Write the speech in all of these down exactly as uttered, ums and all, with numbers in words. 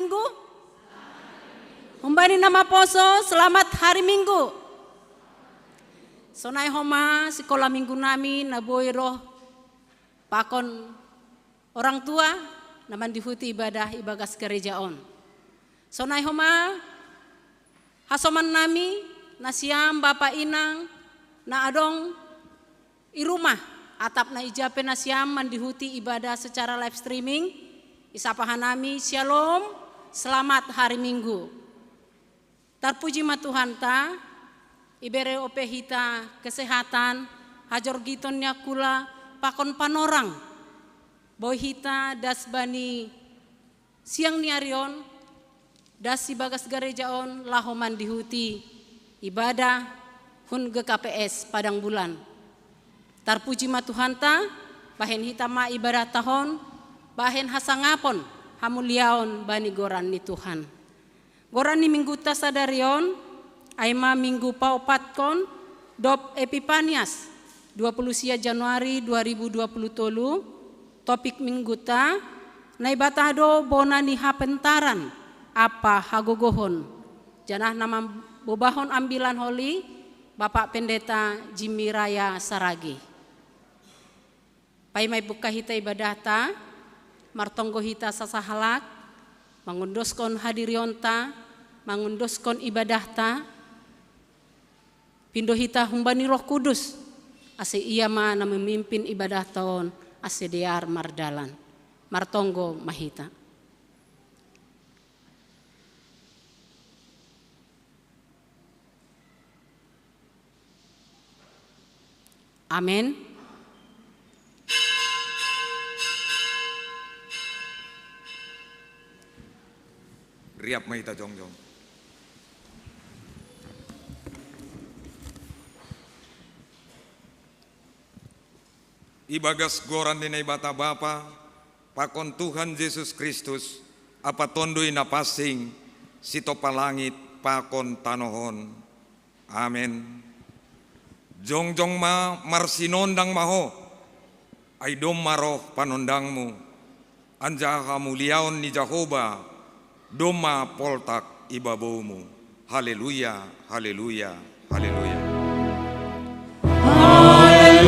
Minggu. Humbani na maposo, selamat hari Minggu. Sonai homa sikola Minggu nami na boi roh pakon orang tua na mandihuti ibadah ibagas gereja on. Sonai homa hasoman nami nasiam bapa inang na adong i rumah, atap na ija pe nasiam mandihuti ibadah secara live streaming, isapa hanami syalom, selamat hari Minggu. Tarpuji ma Tuhanta, ibere ope hita kesehatan, hajorgiton ni angkula pakon panorang. Boi hita das bani siang ni ari on, das ibagas gereja on laho mandihuti ibadah hun G K P S Padang Bulan. Tarpuji ma Tuhanta, bahen hita ma ibadah tahon, bahen hasangapon, hamuliaon bani goran ni Tuhan. Goran ni mingguta sadari on, ai ma minggu paopatkon, dob Epipanias, dua puluh sia Januari dua ribu dua puluh tolu, topik mingguta, Naibata do bona ni hapentaran, apa hagogohon. Janah na mambobahon ambilan holi, Bapak Pendeta Jimmy Raya Saragi. Paima ibungka hita ibadahta, martonggo hita sasahalak, mangundoskon hadirionta, mangundoskon ibadahta, pindo hita humbani Roh Kudus, ase ia ma na memimpin ibadahta on, ase dear mardalan. Martonggo ma hita. Amen. Riap ma hita jongjong. Ibagas goran ni Naibata Bapa, pakon Tuhan Jesus Kristus, apa Tonduy Napansing, sitompa langit pakon tanoh on. Amen. Jongjong ma, marsinondang ma ho, ai domma roh panondangmu, anjaha hamuliaon ni Jahowa domma poltak i baboumu. Haleluya, haleluya, haleluya. Haleluya,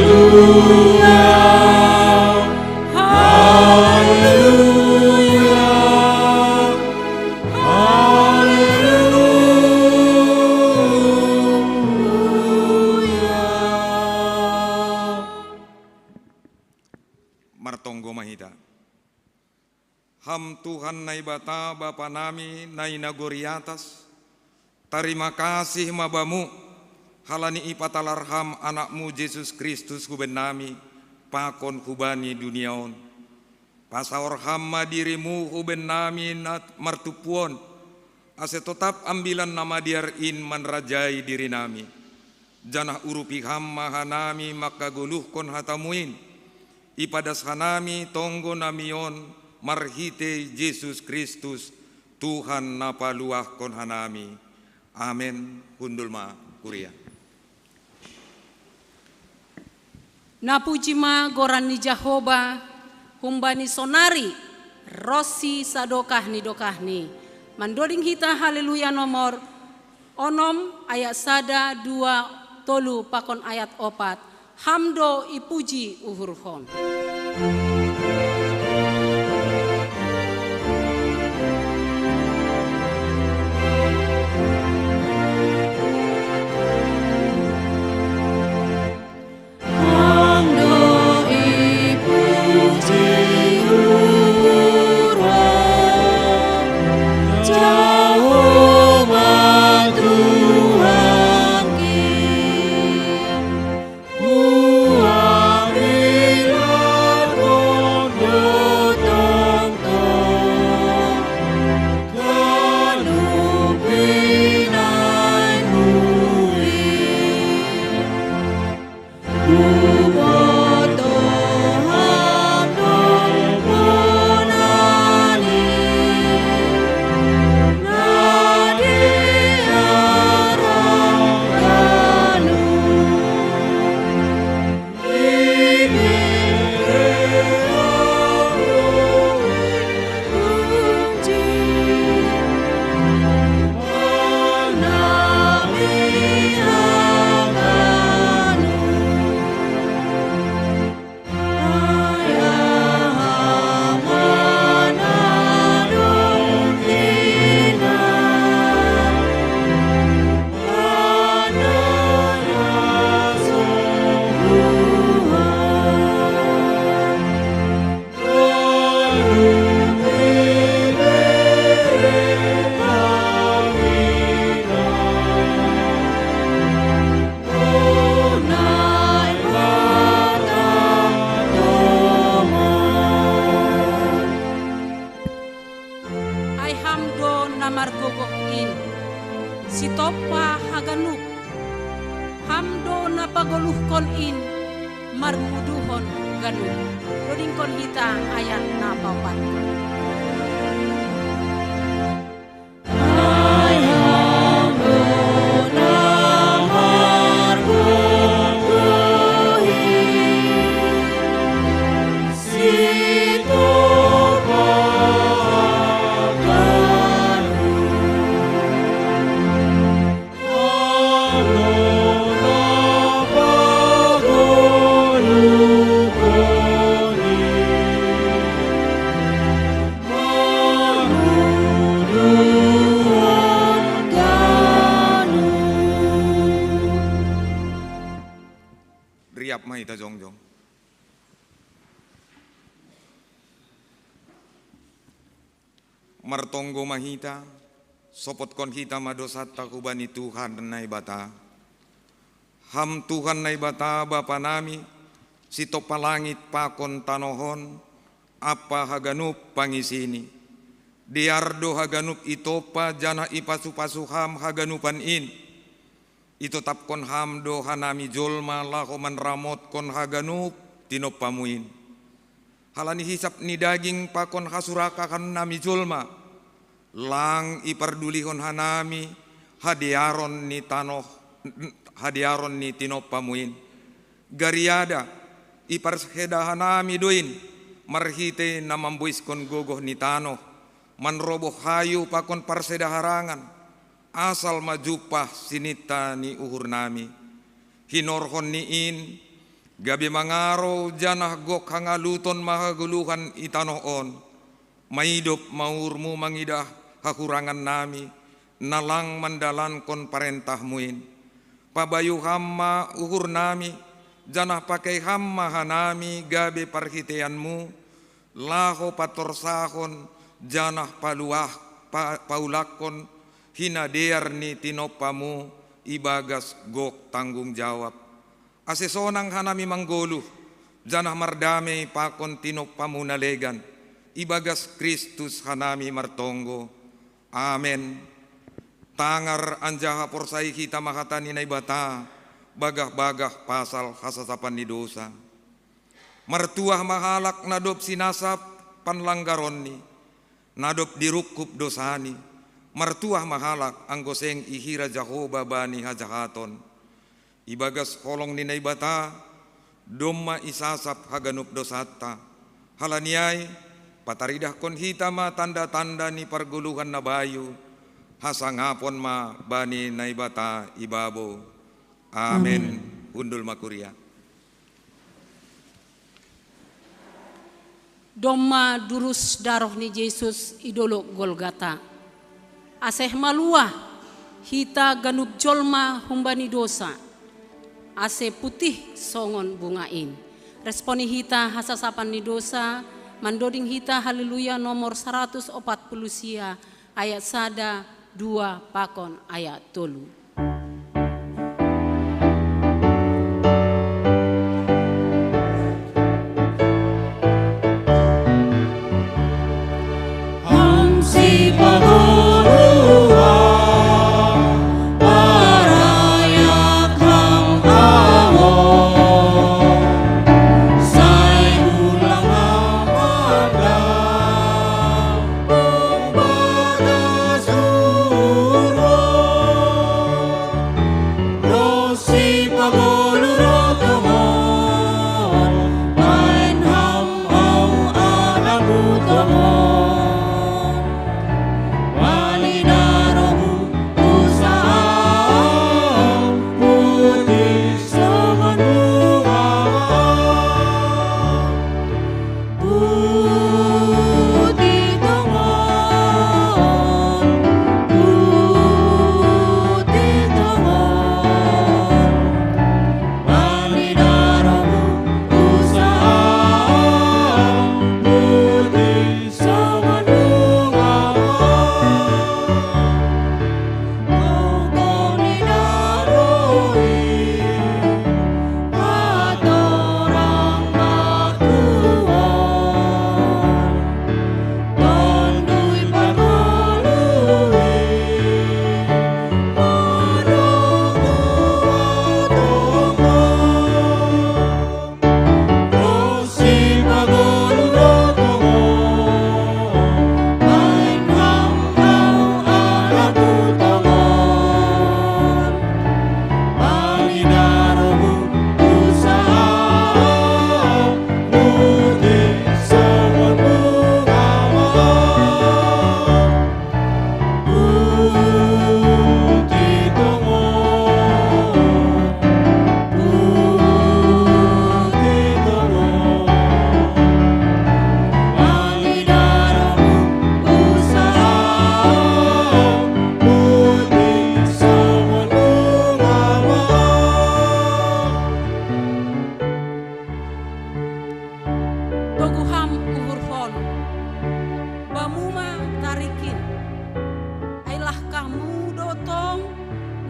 haleluya, haleluya. Martonggo ma hita. Ham Tuhan Naibata Bapa nami na i nagori atas, tarima kasih ma Bamu, halani ipatalar Ham Anakmu Jesus Kristus hubannami, pakon hubani dunia on. Pasaor Ham ma diriMu hubannami na martumpu on, ase totap Ambilan Namadear in manrajai dirinami. Janah urupi Ham ma hanami manghagoluhkon hataMu in, ipadas hanami tonggo nami on marhitei Jesus Kristus, Tuhan na paluahkon hanami. Amen. Hundul ma kuria. Napuji ma goran ni Jahowa, humbani sonari ronsi sadokah ni dokahni. Mandoding hita Haleluya nomor onom ayat sada, dua, tolu pakon ayat opat. Ham do ipuji uhurhon. Uduhon ganup. Dodingkon hita ayat na paopat. Riap ma hita jongjong. Martonggo ma hita, sopotkon hita ma dosanta hubani Tuhan Naibata. Ham Tuhan Naibata Bapa nami, sitompa langit pakon tanoh on, ampa haganup pangisini. Dear do haganup itompa janah ipasu-pasu Ham haganupan in. Itotapkon Ham do hanami jolma laho manramotkon haganup tinompamu in. Halani hisap ni daging pakon hasurakahan nami jolma, lang ipardulihon hanami hadearon ni tanoh, hadearon ni tinompamu in. Gariada, iparseda hanami do in, marhitei na mamboiskon gogoh ni tanoh, manroboh hayu pakon parseda harangan, asal ma jumpah sininta ni uhurnami. Hinorhon ni in, gabe mangarou janah gok hangaluton ma hagoluhan i tanoh on. Maidop ma uhurmu mangidah hahurangannami, na lang mandalankon parentahmu in. Pabayu Ham ma uhurnami, janah pakei Ham ma hanami gabe parhiteianmu, laho patorsahon janah paluah, pa-, paulakkon hinadear ni tinompamu ibagas gok tanggung jawab. Ase sonang hanami manggoluh, janah mardamei pakon tinompamu na legan, ibagas Kristus hanami martonggo. Amen. Tangar anjaha porsai hita ma hata ni Naibata, bagah-bagah pasal hasasapan ni dosa. Martuah ma halak na dob sinasap panlanggaronni, na dob dirungkub dosani. Martuah ma halak anggo seng ihira Jahowa bani hajahaton. Ibagas holong ni Naibata, domma isasap haganup dosanta. Halani ai, pataridahkon hita ma tanda-tanda ni pargoluhan na bayu, hasangapon ma bani Naibata ibabo. Amen. Amen. Hundul ma kuria. Domma durus daroh ni Jesus i dolok Golgata, ase maluah hita ganup jolma humbani dosa, ase putih songon bunga in. Responi hita hasasapan ni dosa, mandoding hita Haleluya nomor saratus opat puluh sia, ayat sada, dua, pakon ayat tolu.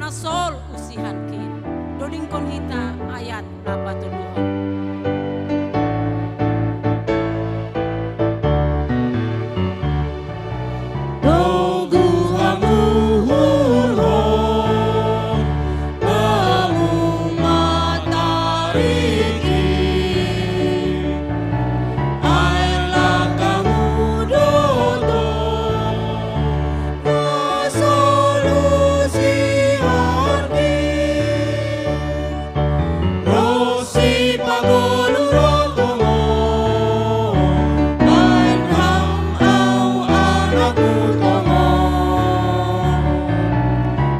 Sol usihan kin. Dodingkon hita ayat patoluhon. Toguh hamu uhurhon, hamu matariki, ain lakahmu doto, na sol usihanki. Rosi pagolu rotongo, bain ham au anakku tongo.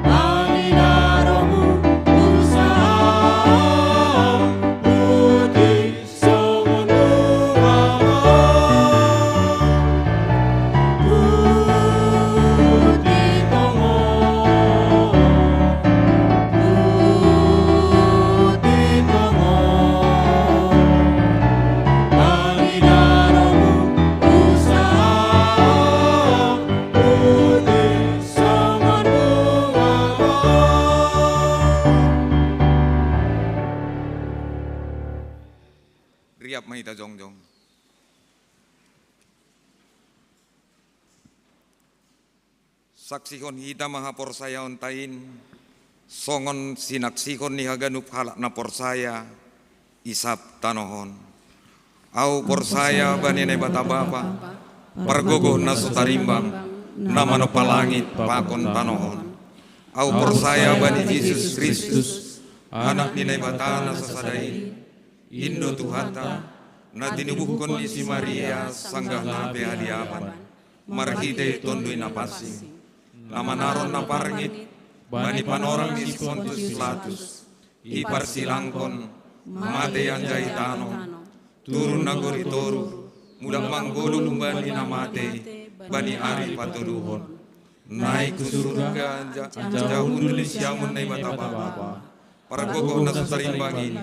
Pangidaromu usaha putih songon bunga. Putih tongo, putih tongo, pangidaromu usaha putih songon bunga. Riap ma hita jongjong. Saksihon hita ma haporsayaonta in, songon sinaksihon ni haganup halak na porsaya i sab tanoh on. Au porsaya bani Naibata Bapa, pargogoh na so tarimbang, na manompa langit pakon tanoh on. Au porsaya bani Jesus Kristus, Anak ni Naibata na sasada in, in do Tuhanta, na tinubuhkon ni si Maria sanggah na pe haliapan, marhitei Tonduy Napansing, na manaron na parngit bani panorang ni si Pontius Pilatus, iparsilangkon, matei anjaha itano, turun nagori toruh, mulak manggoluh humbani na matei bani ari patoluhon. Naik hu surga anjaha hundul di siamun Naibata Bapa, pargogoh na so tarimbang in,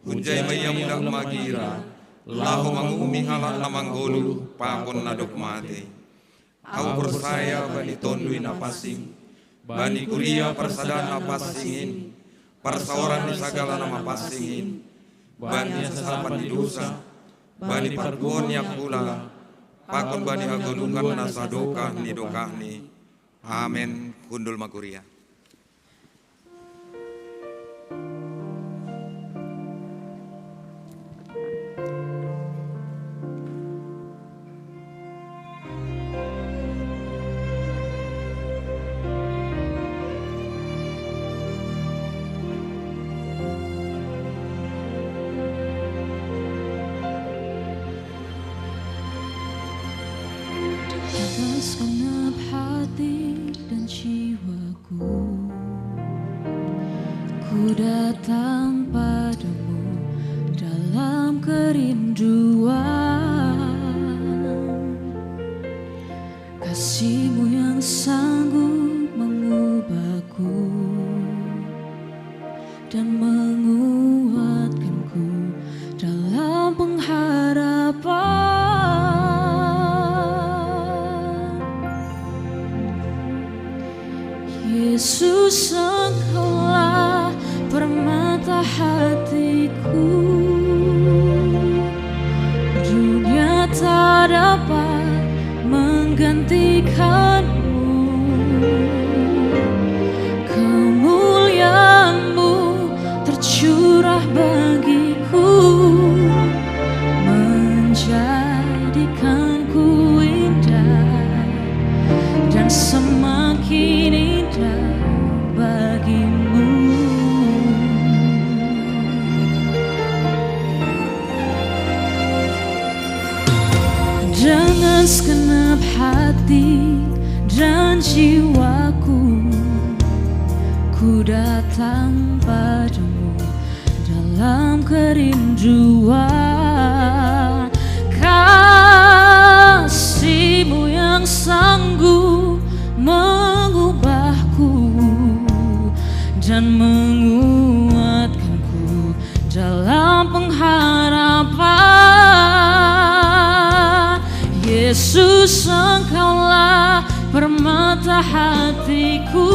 hunjai ma Ia mulak magira, laho manguhumi halak na manggoluh pakon na dob matei. Au porsaya bani Tonduy Napansing, bani kuria parsadaan na pansing in, parsaoran ni sagala na mapansing in, bani hasasapan ni dosa, bani pargogohon ni angkula, pakon bani hagoluhan na sadokah ni dokahni. Amen. Hundul ma kuria. Dengan segenap hati dan jiwaku, ku datang padamu dalam kerinduan. Kasihmu yang sanggup mengubahku dan menguatkanku dalam pengharapan. Yesus, Engkaulah permata hatiku. Dunia tak dapat menggantikanmu. Kemuliaanmu tercurah bagiku, menjadikanku indah dan semakin indah bagimu. Dengan segenap hati dan jiwaku, ku datang padamu dalam kerinduan. Kasihmu yang sanggup mengubahku dan menguatkanku dalam pengharapan. Yesus, Engkaulah permata hatiku.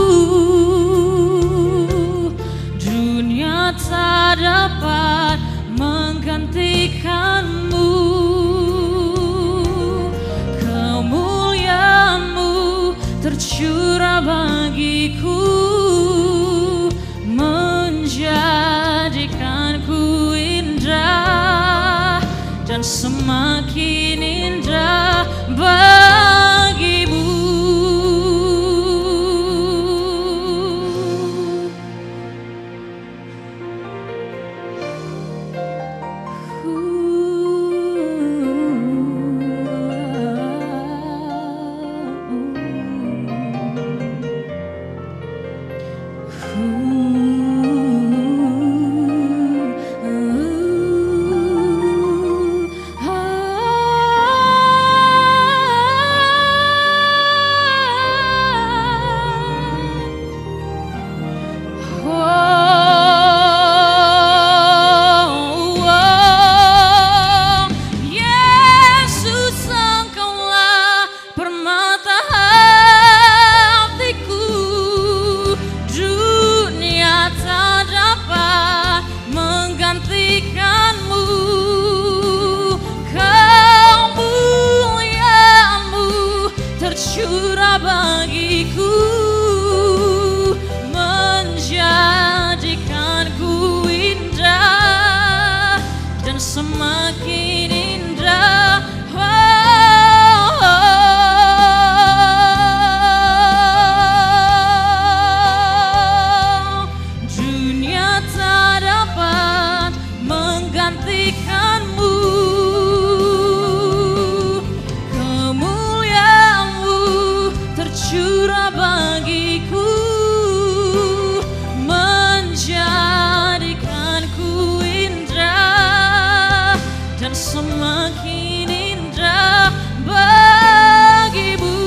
dan semakin indah bagimu. Oh, oh, Yesus, Engkaulah permata hatiku. Dunia tak dapat menggantikanmu. Kemuliaanmu tercurah bagiku, menjadikanku indah dan semakin indah. Oh, dunia tak dapat menggantikanmu. Kemuliaanmu tercurah bagiku, menjadikanku indah dan semakin indah bagimu.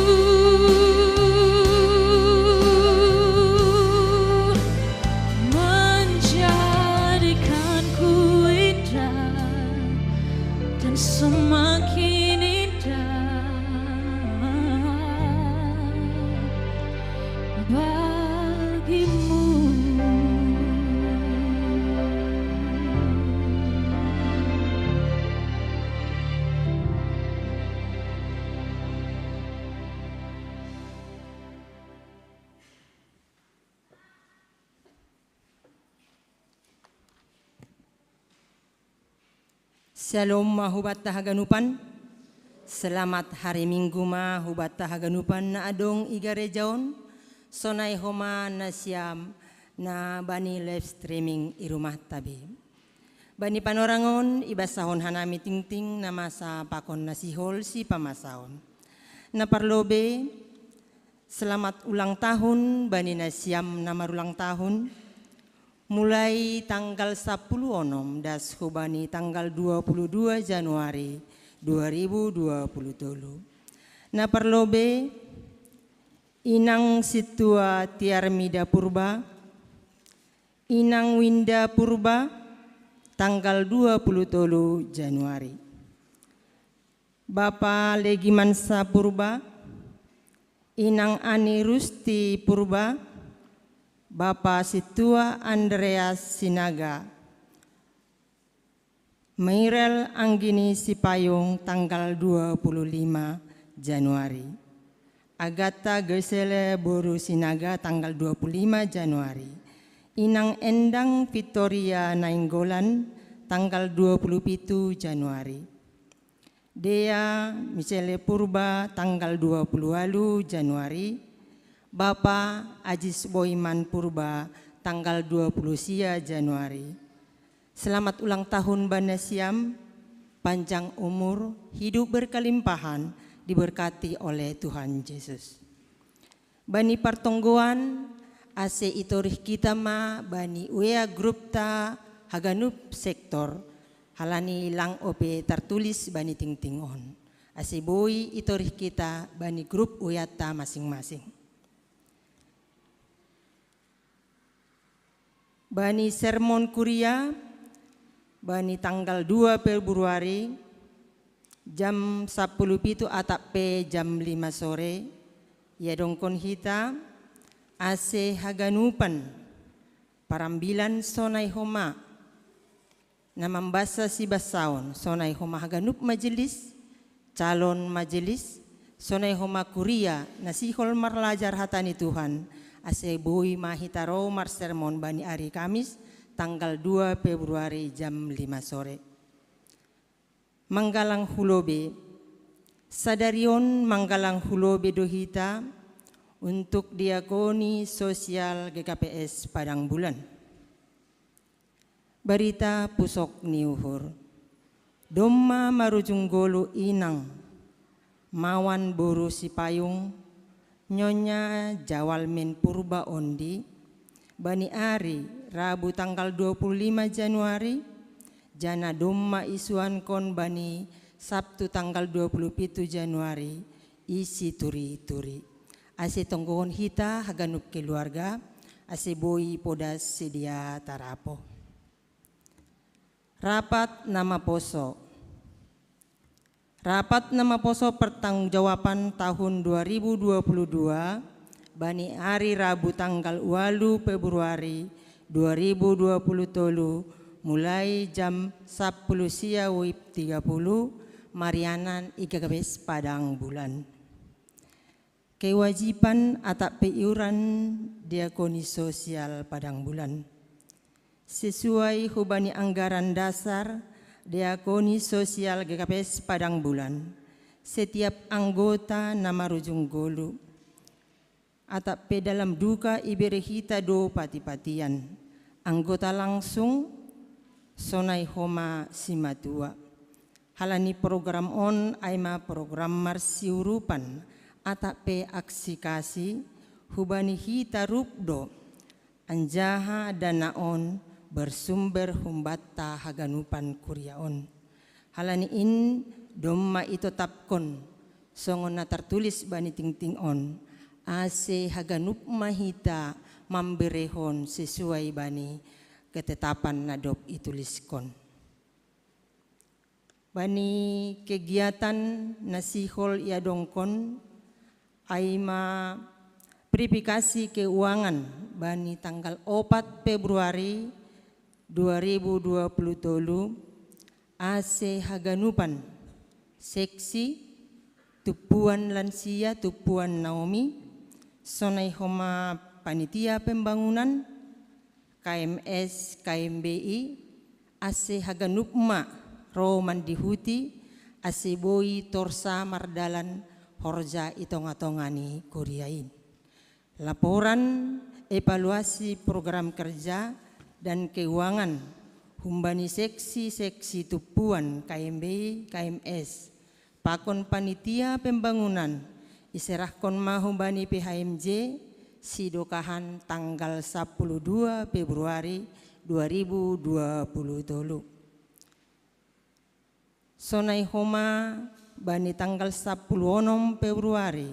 Menjadikanku indah dan semakin indah bagimu. Shalom ma hubatta haganupan. Selamat hari Minggu ma hubatta haganupan na adong i gareja on, sonai homa na siam na bani live streaming i rumahta be. Bani panorang on, ibasahon hanami tingting na masa pakon na sihol sipamasaon. Na parlobei, selamat ulang tahun bani na siam na marulang tahun. Mulai tanggal sapuluh onom das hubani tanggal dua puluh dua Januari dua ribu dua puluh tolu. Na parlobei, inang sintua Tiarmida Purba, inang Winda Purba, tanggal dua puluh tolu Januari. Bapa Legimansa Purba, inang Ani Rusti Purba, bapa sintua Andreas Sinaga. Mairel Anggini Sipayung tanggal dua puluh lima Januari. Agata Gesele boru Sinaga tanggal dua puluh lima Januari. Inang Endang Victoria Nainggolan tanggal dua puluh pitu Januari. Dea Michele Purba tanggal dua puluh walu Januari. Bapa Ajis Boiman Purba tanggal dua puluh sia Januari. Selamat ulang tahun bani na siam, panjang umur, hidup berkelimpahan, diberkati oleh Tuhan Yesus. Bani partonggoan, ase itorih hita ma bani uea grupta haganup sektor, halani lang ope tartulis bani tingting on. Ase boi itorih hita bani grup ueanta masing-masing. Bani sermon kuria, bani tanggal dua Februari, jam sapuluh pitu atap pe jam lima sore, iadongkon hita, ase haganupan parambilan sonai homa, na mambasa sibasaon, sonai homa haganup majelis, calon majelis, sonai homa kuria, na sihol marlajar hata ni Tuhan, ase boi ma hita ro marsermon bani ari Kamis, tanggal dua Februari jam lima sore. Manggalang hulobe. Sadarion manggalang hulobe do hita untuk diakoni sosial G K P S Padang Bulan. Barita pusok ni uhur. Domma marujung golu inang, mawan boru Sipayung, nyonya Jawalmen Purba Ondi, bani ari Rabu tanggal dua puluh lima Januari, jana domma isuankon bani Sabtu tanggal dua puluh pitu Januari, isi turi-turi. Ase tonggohon hita haganup keluarga, ase boi podas sedia tarapo. Rapat na maposo. Rapat na maposo pertanggungjawaban tahun dua ribu dua puluh dua, bani ari Rabu tanggal walu Februari dua ribu dua puluh tolu, mulai jam sapuluh sia wib tiga puluh, marianan i G K P S Padang Bulan. Kewajiban atap pe iuran diakoni sosial Padang Bulan. Sesuai hubani anggaran dasar diakoni sosial G K P S Padang Bulan, setiap anggota na marujung golu, atap pe dalam duka ibere hita do pati-patian, anggota langsung, sonai homa simatua. Halani program on ai ma program marsiurupan, atap pe aksi kasih, hubani hita rup do, anjaha dana on bersumber humbanta haganupan kuria on. Halani in domma itotapkon, songon na tartulis bani tingting on, ase haganup ma hita mamberehon sesuai bani ketetapan na dob ituliskon. Bani kegiatan na sihol iadongkon, ai ma verifikasi keuangan bani tanggal opat Februari dua ribu dua puluh tolu, ase haganupan seksi, tumpuan lansia, tumpuan Naomi, sonai homa panitia pembangunan, K M S, K M B I, ase haganup ma ro mandihuti, ase boi torsa mardalan horja i tonga-tonga ni kuria in. Laporan evaluasi program kerja dan keuangan humbani seksi-seksi tumpuan K M B I, K M S, pakon panitia pembangunan, iserahkon ma humbani P H M J, sidokahan tanggal sapuluh dua Februari dua ribu dua puluh tolu. Sonai homa bani tanggal sapuluh onom Februari,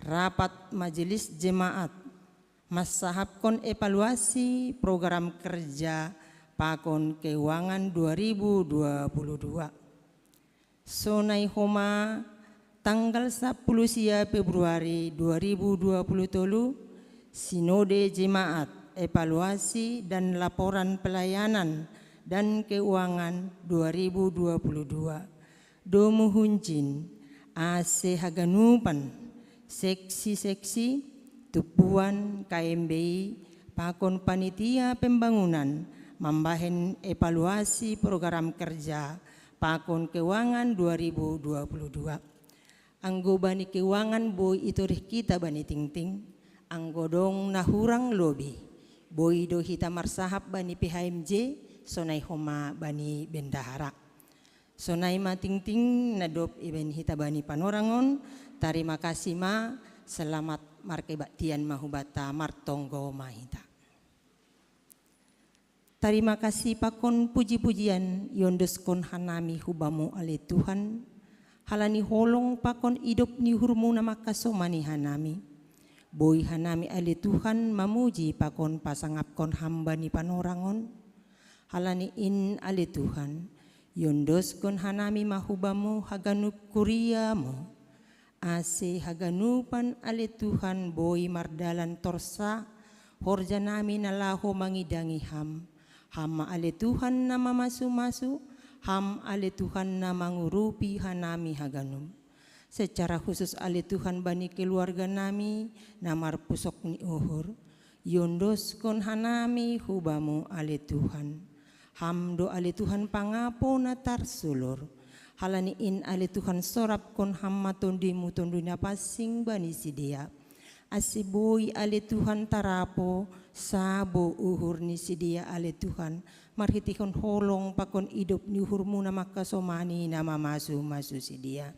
rapat Majelis Jemaat mansahapkon evaluasi program kerja pakon keuangan dua ribu dua puluh dua. Sonai homa tanggal sapuluh sia Februari dua ribu dua puluh tolu, Sinode Jemaat, evaluasi dan laporan pelayanan dan keuangan dua ribu dua puluh dua. Domu hunjin, ase haganupan seksi-seksi, tumpuan K M B I, pakon panitia pembangunan mambahen evaluasi program kerja pakon keuangan dua ribu dua puluh dua. Anggo bani keuangan boi itorih hita bani tingting, anggo dong na hurang lobi, boi do hita marsahap bani P H M J, sonai homa bani bendahara. Sonai ma tingting na dob ibaen hita bani panorang on, tarima kasih ma, selamat markebaktian ma hubanta, martonggo ma hita. Tarima kasih pakon puji-pujian iondoskon hanami hu Bamu ale Tuhan, halani holong pakon idop ni uhurMu na mangkasomani hanami. Boi hanami ale Tuhan mamuji pakon pasangapkon Ham bani panorang on. Halani in ale Tuhan, iondoskon hanami ma hu Bamu haganup kuriaMu. Ase haganupan ale Tuhan boi mardalan torsa, horjanami na laho mangidangi Ham. Ham ma ale Tuhan na mamasu-masu, Ham ale Tuhan na mangurupi hanami haganup. Secara khusus ale Tuhan bani keluarganami na marpusok ni uhur, iondoskon hanami hu Bamu ale Tuhan. Ham do ale Tuhan pangapo na tarsulur. Halani in ale Tuhan sorapkon Ham ma tondimu Tonduy Napansing bani sidea. Ase boi ale Tuhan tarapo sabo uhur ni sidea ale Tuhan, marhiteihon holong pakon idop ni uhurmu na mangkasomani na mamasu-masu sidea.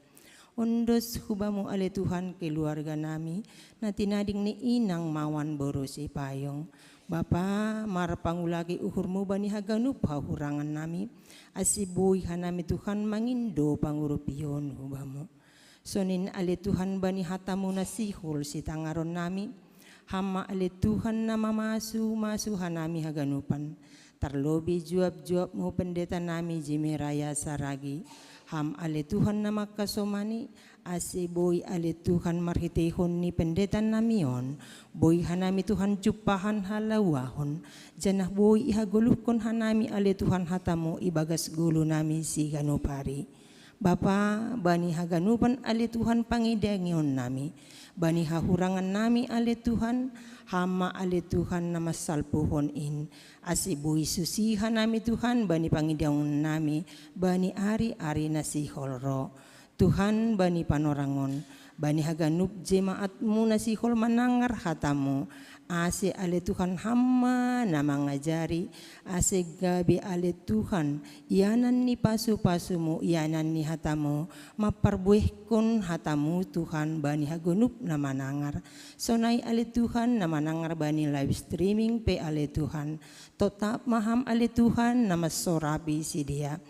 Ondos hu Bamu ale Tuhan keluarga nami, na tinading ni inang mawan boru Sipayung. Bapa, marpangulaki uhurmu bani haganup hahurangan nami, ase boi hanami Tuhan mangindo pangurupion hu Bamu. Sonin ale Tuhan bani hatamu na sihol sitangaron nami, Ham ma ale Tuhan na mamasu-masu hanami haganupan. Tarlobi juap-juapmu pendeta nami Jimmy Raya Saragi. Ham ale Tuhan na mangkasomani, ase boi ale Tuhan marhiteihon ni pendeta nami on, boi hanami Tuhan jumpahan halauahon, janah boi ihagoluhkon hanami ale Tuhan hatamu ibagas golu nami siganup ari. Bapa, bani haganupan ale Tuhan pangidangion nami, bani hahurangan nami ale Tuhan, Ham ma ale Tuhan na mansalpuhon in, ase boi susi hanami Tuhan bani pangidangion nami, bani ari-ari na sihol ro. Tuhan bani panorangon, bani haganup jemaatmu na sihol manangar hatamu, ase ale Tuhan Ham ma na mangajari, ase gabe ale Tuhan ianan ni pasu-pasumu, ianan ni hatamu, mamparbuehkon hatamu Tuhan bani haganup na manangar. Sonai ale Tuhan na manangar bani live streaming pe ale Tuhan, totap ma Ham ale Tuhan na mansorapi sidea.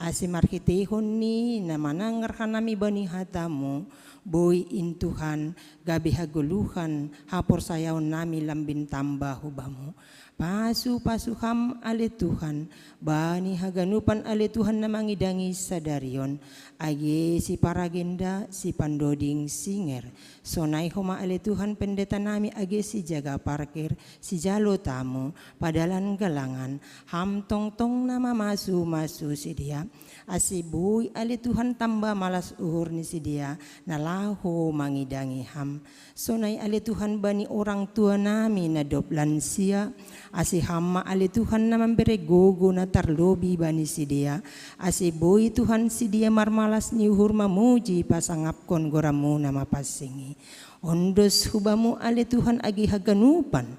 Ase marhiteihon ni na manangar hanami bani hatamu, boi in Tuhan gabe hagoluhan haporsayaon nami lambin tamba hu Bamu. Pasu-pasu Ham ale Tuhan, bani haganupan ale Tuhan na mangidangi sadari on, age siparagenda, sipandoding, singer. Sonai homa ale Tuhan pendeta nami age sijaga parkir, sijalo tamu, padalan galangan, Ham tongtong na mamasu-masu sidea. Ase boi ale Tuhan tamba malas uhur ni sidea, na laho mangidangi Ham. Sonai ale Tuhan bani orang tua nami na dob lansia, ase Ham ma ale Tuhan na mambere gogo na tarlobi bani sidea, ase boi Tuhan sidea marmalas ni uhur mamuji pasangapkon gorammu na mapansing i. Ondos hu Bamu ale Tuhan age haganupan,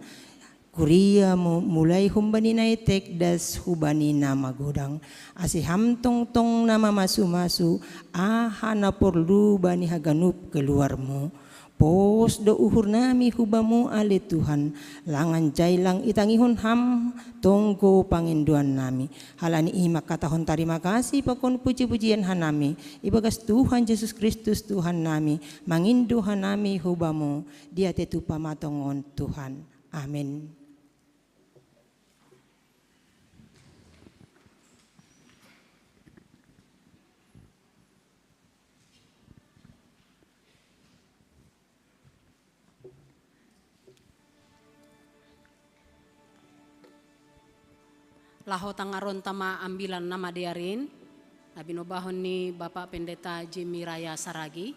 kuriamu mulai humbani na etek das hubani na magodang, ase Ham tongtong na mamasu-masu aha na porlu bani haganup keluarmu. Pos do uhur nami hu Bamu ale Tuhan, langan jai lang itangihon Ham tonggo pangindoan nami. Halani i mangkatahon tarima kasih pakon puji-pujian hanami ibagas Tuhan Jesus Kristus Tuhan nami, mangindo hanami hu Bamu, dia tetu pamatongon Tuhan. Amen. Laho tangaronta ma ambilan na madear in, na binobahon ni Bapak Pendeta Jimmy Raya Saragi.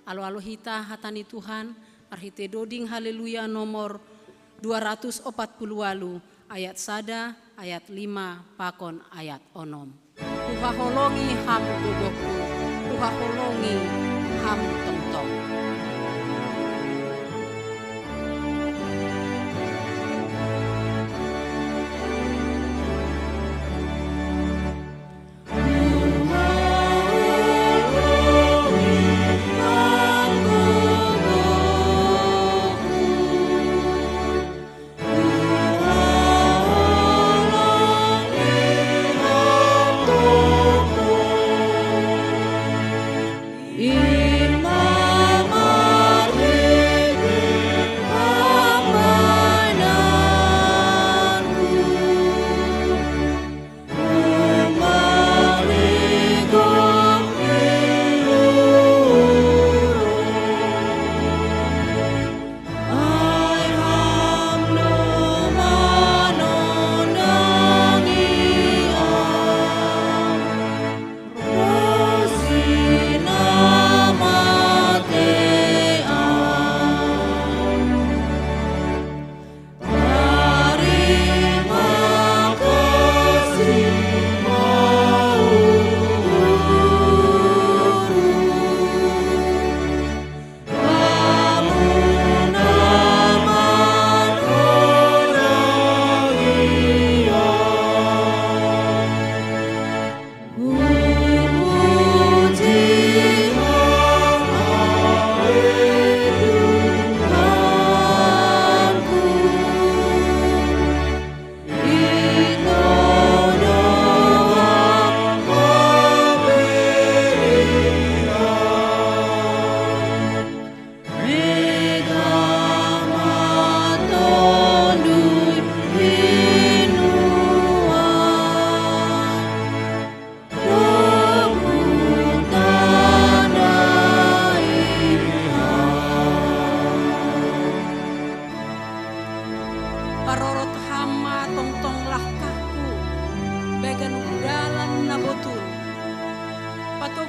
Alo-alo hita hata ni Tuhan, marhite doding Haleluya nomor dua ratus opat puluh walu, ayat sada, ayat lima, pakon ayat onom. Huhaholongi Ham gogohku, huhaholongi Ham tongtong.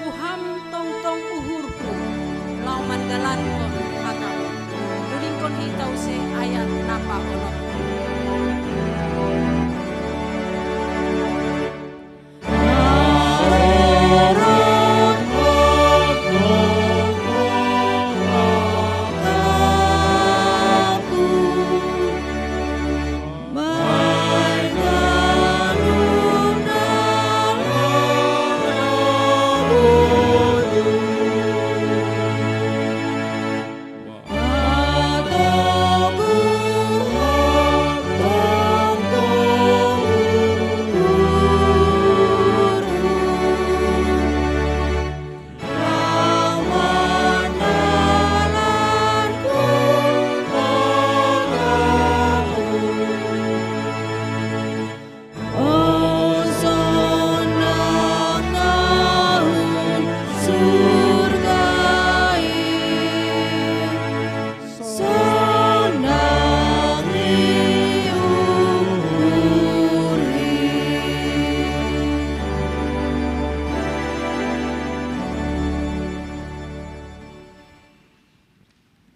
Tuhan, tongtong uhurku, laho mandalankon hatamu. Dodingkon hita use ayat na paonom.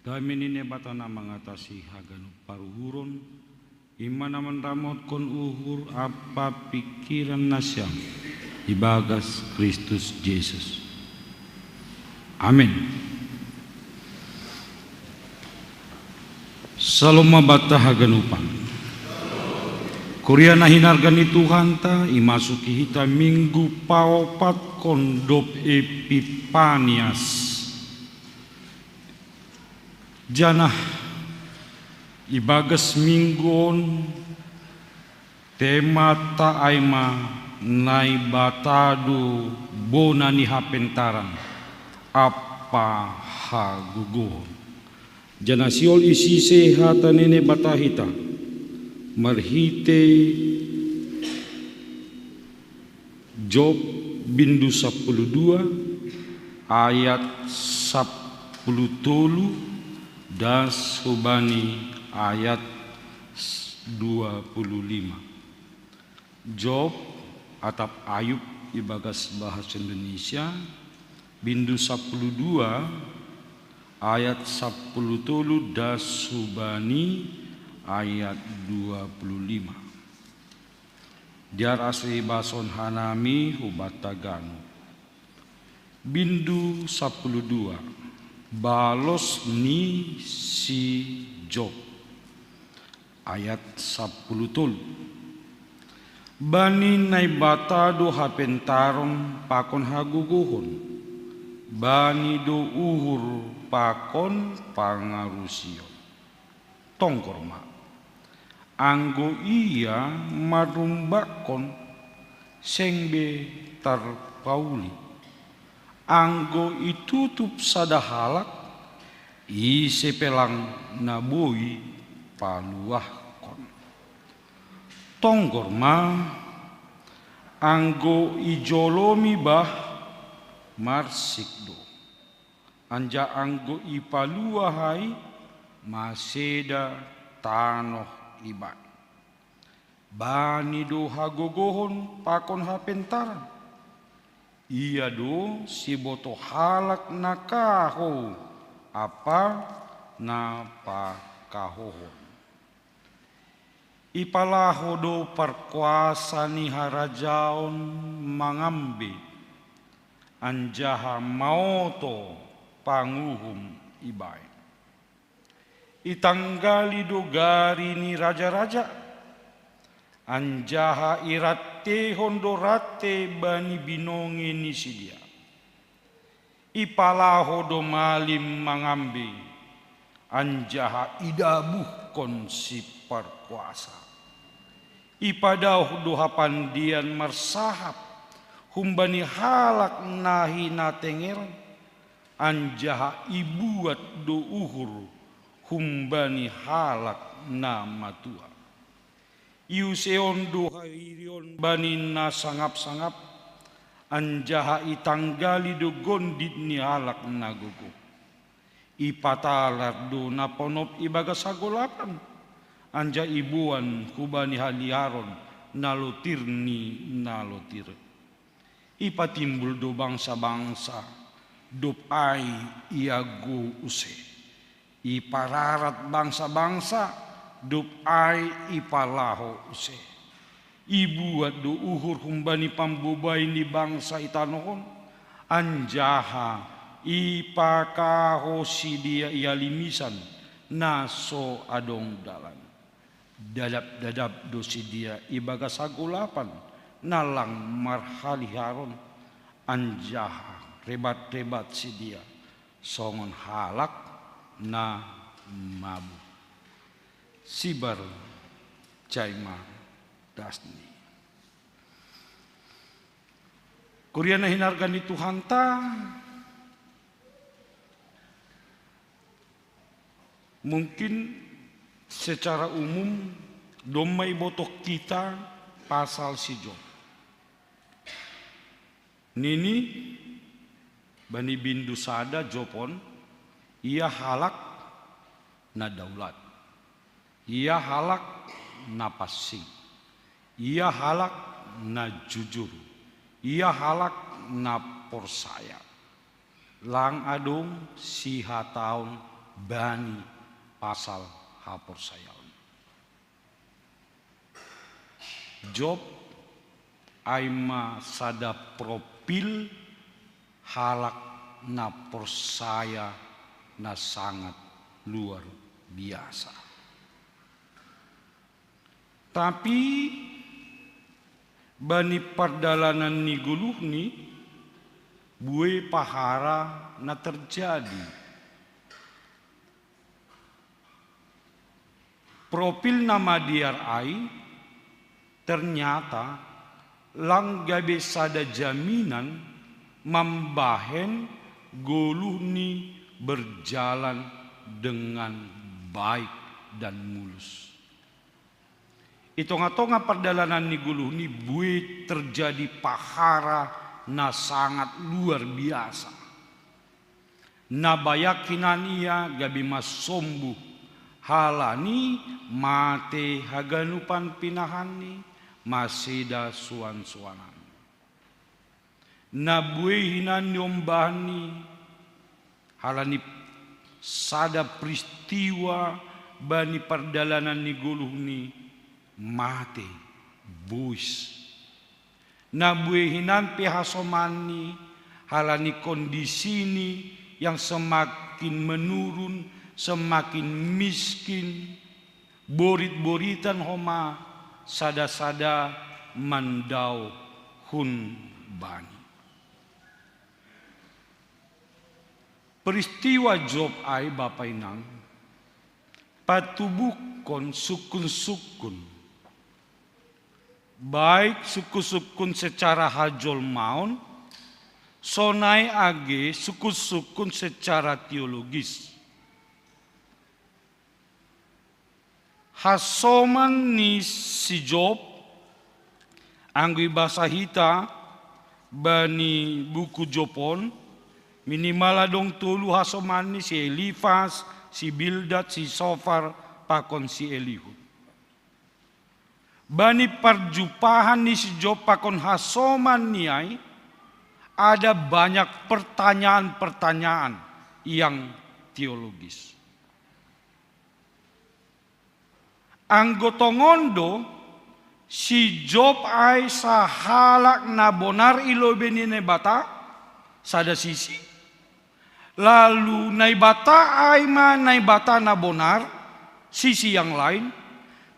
Dame ni Naibata na mangatasi haganup paruhuron, i ma na manramotkon uhur ampa pingkiran nasiam ibagas Kristus Jesus. Amin. Salom ma banta haganupan. Kuria na hinarga ni Tuhanta, imasuki hita minggu paopatkon dob Epipanias. Janah ibagas minggu on temanta ai ma Naibata do bona ni hapentaran ampa hagogohon. Janah sihol isi use hata ni Naibata hita marhitei Job bindu sapuluh dua ayat sapuluh tolu das hubani ayat dua puluh lima. Job atap Ayub ibagas bahasa Indonesia, bindu sapuluh dua ayat sapuluh tolu das hubani ayat dua puluh lima. Diar ase ibason hanami hubanta ganup. Bindu sapuluh dua. Balos ni si Job. Ayat sapuluh tolu. Bani Naibata do hapentaron pakon hagogohon, Bani do uhur pakon pangarusion. Tonggor ma, anggo Ia marumbakkon, seng be tarpauli. Anggo itutup sada halak, ise pe lang na boi paluahkon. Tonggor ma, anggo ijolomi bah, marsik do. Anjaha anggo ipaluah ai, maseda tanoh ibaen. Bani do hagogohon pakon hapentaran. Ia do sibotoh halak na kahou ampa na pakahohon. Ipalaho do parkuasa ni harajaon mangambe, anjaha maoto panguhum ibaen. Itanggali do gari ni raja-raja, anjaha iranteihon do rante bani binonge ni sidea. Ipalaho do malim mangambe, anjaha idabuhkon Siparkuasa. Ipadaoh do hapandean marsahap humbani halak na hinatengeran, anjaha ibuat do uhur humbani halak na matua. Iuseon do hairion bani na sangap-sangap, anjaha itanggali do gondit ni halak na gogoh. Ipatalar do na ponop ibagas hagolapan, anjaha iboan hubani haliaron na lotir ni na lotir. Ipatimbul do bangsa-bangsa, dob ai iagou use. Ipararat bangsa-bangsa, dob ai ipalaho use. Ibuat do uhur humbani pambobai ni bangsa i tanoh on, anjaha ipakaho sidea i halimisan na so adong dalan. Dadap-dadap do sidea ibagas hagolapan na lang marhaliharon, anjaha rebat-rebat sidea songon halak na mabuk. Sibar jaima dasni. Kuria na hinarga ni Tuhanta, mungkin secara umum domma ibotoh kita pasal si Job. Nini bani bindu sada Job on, ia halak na daulat, ia halak na pansing, ia halak na jujur, ia halak na porsaya. Lang adong sihataon bani pasal haporsayaon. Job ai ma sada profil halak na porsaya na sangat luar biasa. Tapi bani pardalanan ni goluhni, buei pahara na terjadi. Profil na madear ai ternyata lang gabe sada jaminan mambahen goluhni berjalan dengan baik dan mulus. I tongah-tongah pardalanan ni goluhni buei terjadi pahara na sangat luar biasa. Na bayak hinan ia gabe marsombuh, halani mate haganupan pinahanni, maseda suan-suananni. Na buei hinan niombahni, halani sada peristiwa bani pardalanan ni goluhni, mate, bois. Na buei hinan pe hasomanni, halani kondisini yang semakin menurun, semakin miskin, borit-boritan homa sada-sada mandao hun bani. Peristiwa Job ai, bapa inang, patubuhkon sungkun-sungkun, baik sungkun-sungkun secara hajolmaon, sonai age sungkun-sungkun secara teologis. Hasoman ni si Job, anggo ibasa hita bani buku Job on, minimal adong tolu hasomanni: si Elifas, si Bildad, si Sofar, pakon si Elihu. Bani parjumpahan ni si Job pakon hasomanni ai, ada banyak pertanyaan-pertanyaan yang teologis. Anggo tongon do, si Job ai sahalak na bonar i lobei ni Naibata, sada sisi. Lalu Naibata ai ma Naibata na bonar, sisi yang lain.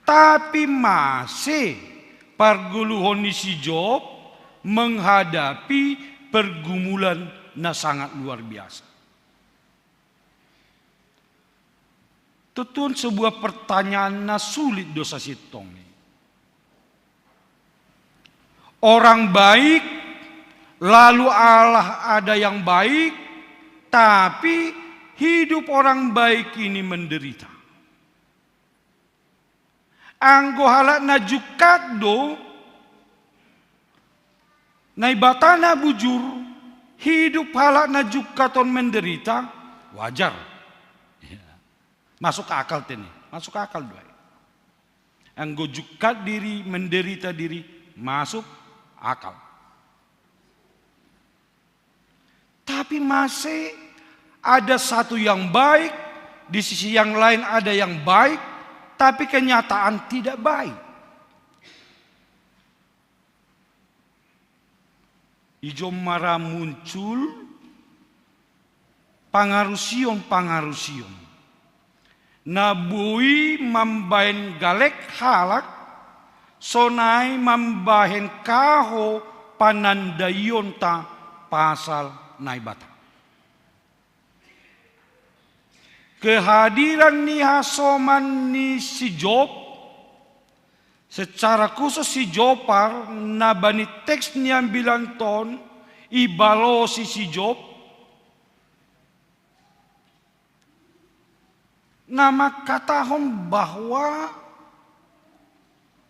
Tapi mase pargoluhon ni si Job menghadapi pergumulan na sangat luar biasa? Tontu on sebuah pertanyaan na sulit do sasintongni. Orang baik, lalu Allah ada yang baik, tapi hidup orang baik ini menderita. Anggo halak na jungkat do, Naibata na bujur, hidup halak na jungkat on menderita, wajar. Ya. Masuk akal tene, masuk akal do ai. Anggo jungkat diri, menderita diri, masuk akal. Tapi masih ada satu yang baik, di sisi yang lain ada yang baik, tapi kenyataan tidak baik. Ijo mara muncul pangarusion-pangarusion. Na boi mambaen galek halak, sonai mambahen kaho panandaionta pasal Naibata. Kehadiran ni hasoman ni si Job, secara khusus si Jopar, na bani teks ni ambilan ton, ibalosi si Job, na mangkatahon bahwa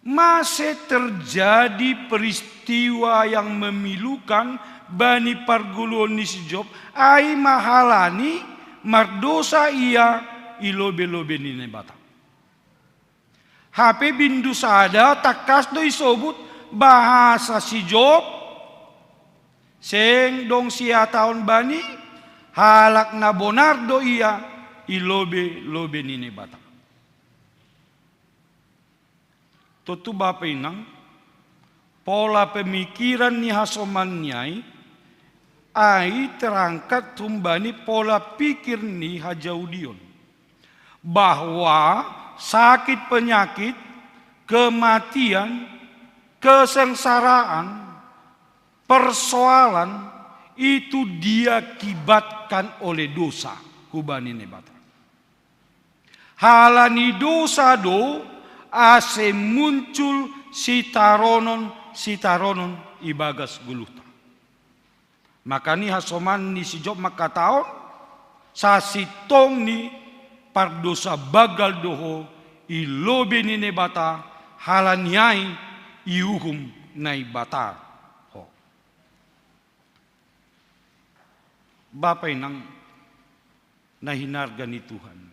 masih terjadi peristiwa yang memilukan bani pargoluon ni si Job, ai ma halani mardosa ia i lobei-lobei ni Naibata. Hape bindu sada tangkas do isobut bahasa si Job, seng dong sihatahon bani, halak na bonar do ia i lobei-lobei ni Naibata. Tontu bapa inang, pola pemikiran ni hasoman ni ai, ai terangkat humbani pola pikir ni hajahudion. Bahwa sakit penyakit, kematian, kesengsaraan, persoalan itu diakibatkan oleh dosa humbani Naibata. Halani dosa do ase muncul sitaronon-sitaronon ibagas goluhta. Maka ni hasoman ni si Job mangkatahon, sasintongni pardosa banggal do ho i lobei ni Naibata, halani ai iuhum Naibata ho. Bapa inang na hinarga ni Tuhan.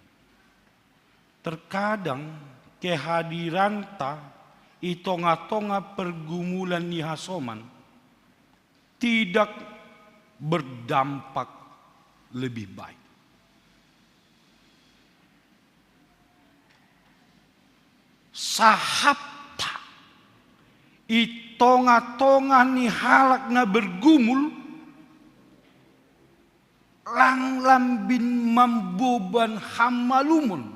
Terkadang kehadiranta i tonga-tonga pergumulan ni hasoman tidak berdampak lebih baik. Sahapta i tonga-tonga ni halak na bergumul, lang lambin mamboban hamalumon,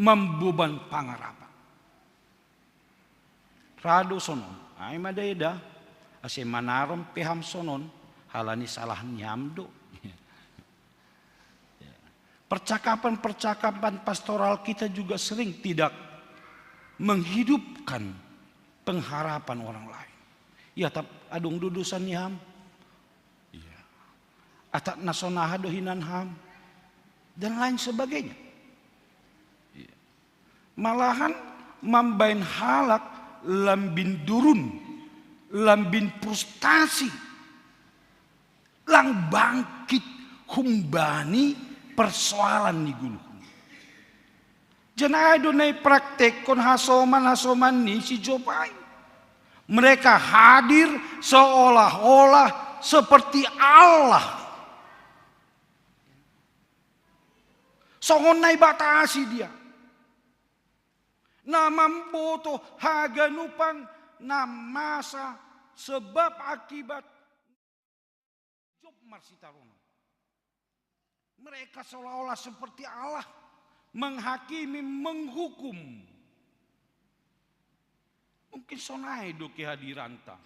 mamboban pangarapan. Ra do sonon, ai ma daeda, ase manaron pe ham sonon, halani salah ni ham do. Percakapan-percakapan pastoral kita juga sering tidak menghidupkan pengharapan orang lain. Ya, tap adong do dosa ni ham. Iya. Atap na sonaha do hinan ham. Dan lain sebagainya. Iya. Malahan mambaen halak lambin durun, lambin frustasi, lang bangkit humbani persoalan ni goluhna. Janah ai do na ipraktekkon hasoman-hasoman ni si Job ai. Mereka hadir seolah-olah seperti Allah. Songon Naibata asi dia. Na mamboto haganupan na masa sebab akibat Job marsitaronon. Mereka seolah-olah seperti Allah menghakimi, menghukum. Mungkin sonai do kehadiranta.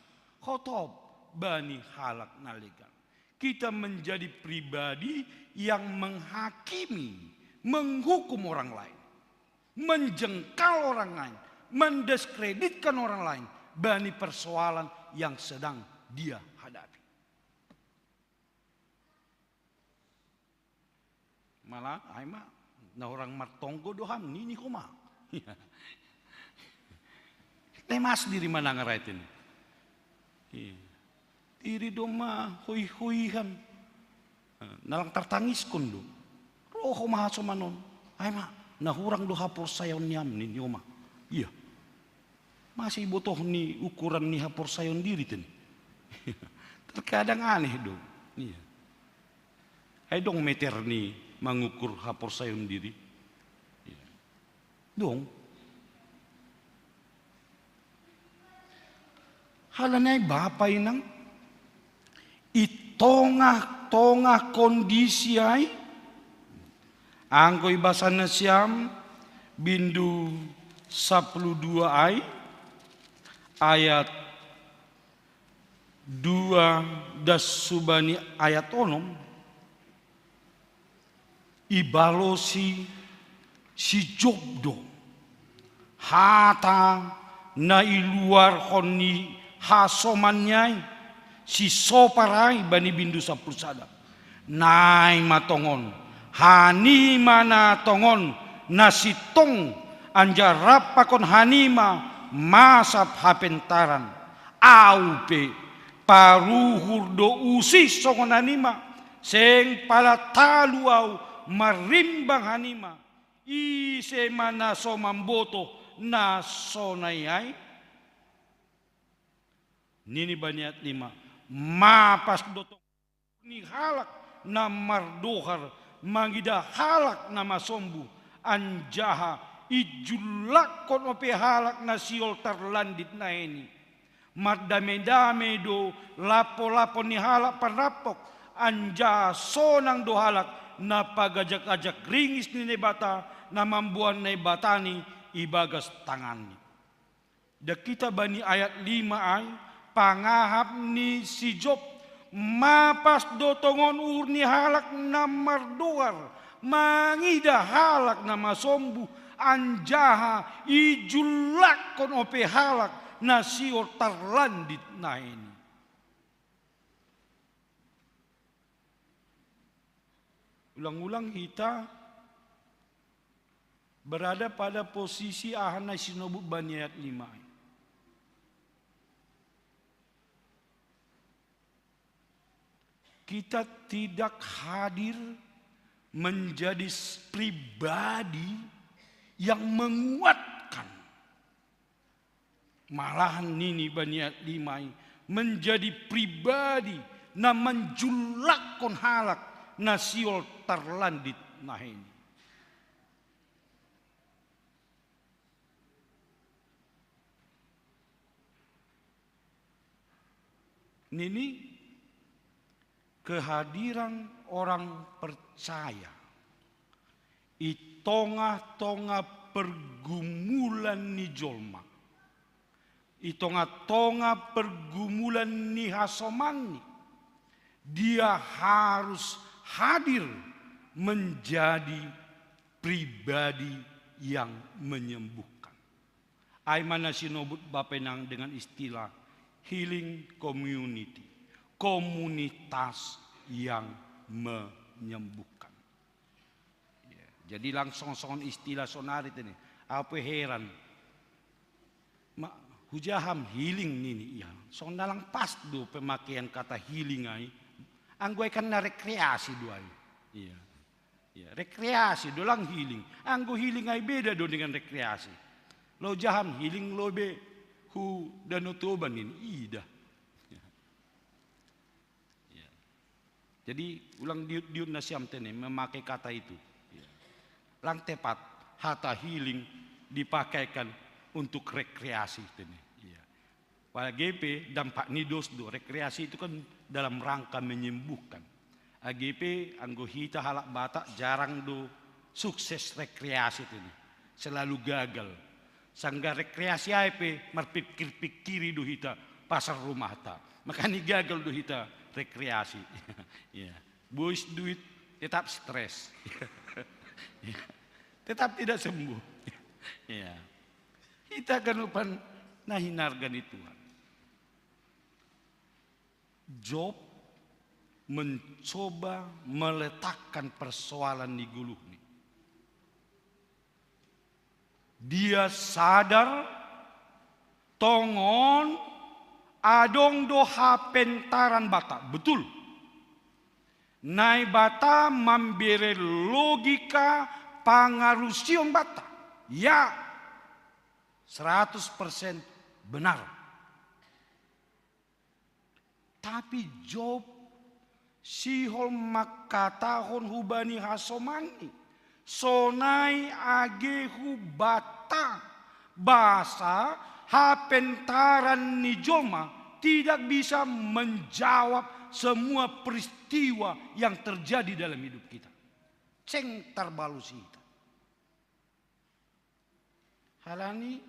Hotop bani halak na legan. Kita menjadi pribadi yang menghakimi, menghukum orang lain, menjengkal orang lain, mendiskreditkan orang lain bani persoalan yang sedang dia hadapi. Malah, ai ma, na hurang martonggo do ham, nini ho ma. Lemas diri manang ra ite ni. Iya. Diri do ma hoi-hoihan. Na lang tartangiskon do. Ro ho ma hasoman on. Ai ma, na hurang do haporsayaon ni ham, nini ho ma. Iya. Masa ibotoh ni ukuran ni haporsayaon diri ite ni. Terkadang aneh do. Iya. Ai dong meter ni mangukur haporsayaon diri. Iya. Dong. Halani ai bapa inang, i tongah-tongah kondisi ai, anggo ibasa nasiam bindu sapuluh dua ai, ayat dua das subani ayat onom, ibalosi si Job do hata na iluarhon ni hasomanni ai, si Sopar ai, bani bindu sapuluh sada. Nai ma tongon, hanima na tongon, na sintong, anjaha rap pakon hanima masap hapentaran. Au pe paruhur do usih songon hanima, seng pala talu au marimbang hanima. Ise ma na so mamboto na sonai ai? Nini bani ayat lima, mapas do tongon ni halak na mardohar mangida halak na masombu, anjaha ijullakkon ope halak na sihol tarlandit nahei ni. Mardame-dame do lapo-lapo ni halak panrampok, anjaha sonang do halak na pagajak-ajak ringis ni Naibata, na mamboan Naibata ni ibagas tanganni. Dang hita bani ayat lima ai, pangahap ni si Job, mapas do tongon uhur ni halak na mardohar mangida halak na masombu, anjaha ijullakkon ope halak na sihol tarlandit nahei ni. Ulang-ulang hita berada pada posisi aha na sinobut bani ayat lima ai. Kita tidak hadir menjadi s-, pribadi yang menguatkan. Malahan nini bani ayat lima ai, menjadi pribadi na manjullakkon halak na sihol tarlandit nahei ni. Nini, kehadiran orang percaya i tongah-tongah pergumulan ni jolma, i tongah-tongah pergumulan ni hasomanni, dia harus hadir menjadi pribadi yang menyembuhkan. Ai ma na sinobut bapa inang dengan istilah healing community, komunitas yang menyembuhkan. Ya, jadi langsung songon istilah sonari tene. Au pe heran. Ma, hujaham healing nini, iya. Songon na lang pas do pemakaian kata healing ai. Anggo ai kan na rekreasi do ai. Iya. Iya, rekreasi do lang healing. Anggo healing ai beda do dengan rekreasi. Lo jaham healing lo be hu Danau Toba nini, ida. Iya. Iya. Jadi ulang diut-diut nasiam tene memakai kata itu. Iya. Lang tepat, hata healing dipakaikan untuk rekreasi tene. Iya. Padahal age pe dampak ni dos do, rekreasi itu kan dalam rangka menyembuhkan. Age pe anggo hita halak Batak jarang do sukses rekreasi tene. Selalu gagal. Sangga rekreasi ai pe marpikir-pikiri do hita pasal rumahta. Makana gagal do hita rekreasi. Iya. Bois duit tetap stres. Iya. Tetap tidak sembuh. Iya. Hita ganupan na hinarga ni Tuhan. Job mencoba meletakkan persoalan ni goluhni. Dia sadar tongon adong do hapentaran Bata. Betul. Naibata mambere logika pangarusion Bata. Ya, seratus persen benar. Tapi Job Sihol mangkatahon hubani hasomani, sonai age hubanta, basa hapentaran ni jolma tidak bisa menjawab semua peristiwa yang terjadi dalam hidup kita. Seng tarbalusi hita. Halani,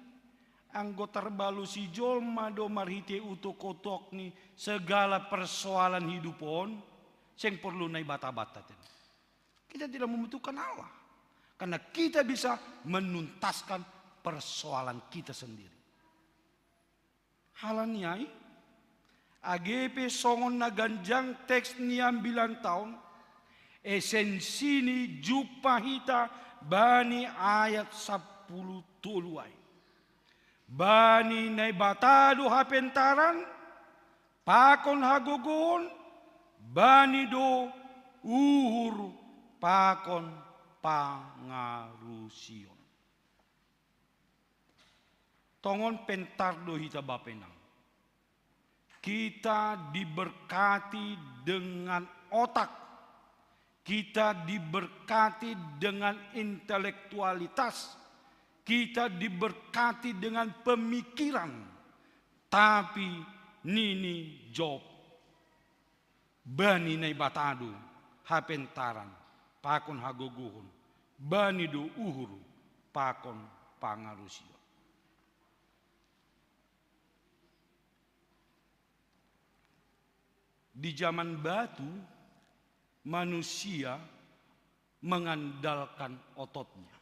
anggo tarbalusi jolma do marhite utok-utokni segala persoalan hidup on, seng porlu Naibata banta ten. Kita tidak membutuhkan Allah. Karena kita bisa menuntaskan persoalan kita sendiri. Halani ai, age pe songon na ganjang teks ni ambilan taon, esensini jumpa hita bani ayat sampulu tolu ai. Bani Naibata do hapentaran, pakon hagogoon, bani do uhur pakon pangarusion. Tongon pentar do hita bapa inang. Kita diberkati dengan otak. Kita diberkati dengan intelektualitas. Kita diberkati dengan pemikiran. Tapi nini Job, bani Naibata do hapentaran pakon hagogoon, bani do uhur pakon pangarusion. Di zaman batu, manusia mengandalkan ototnya.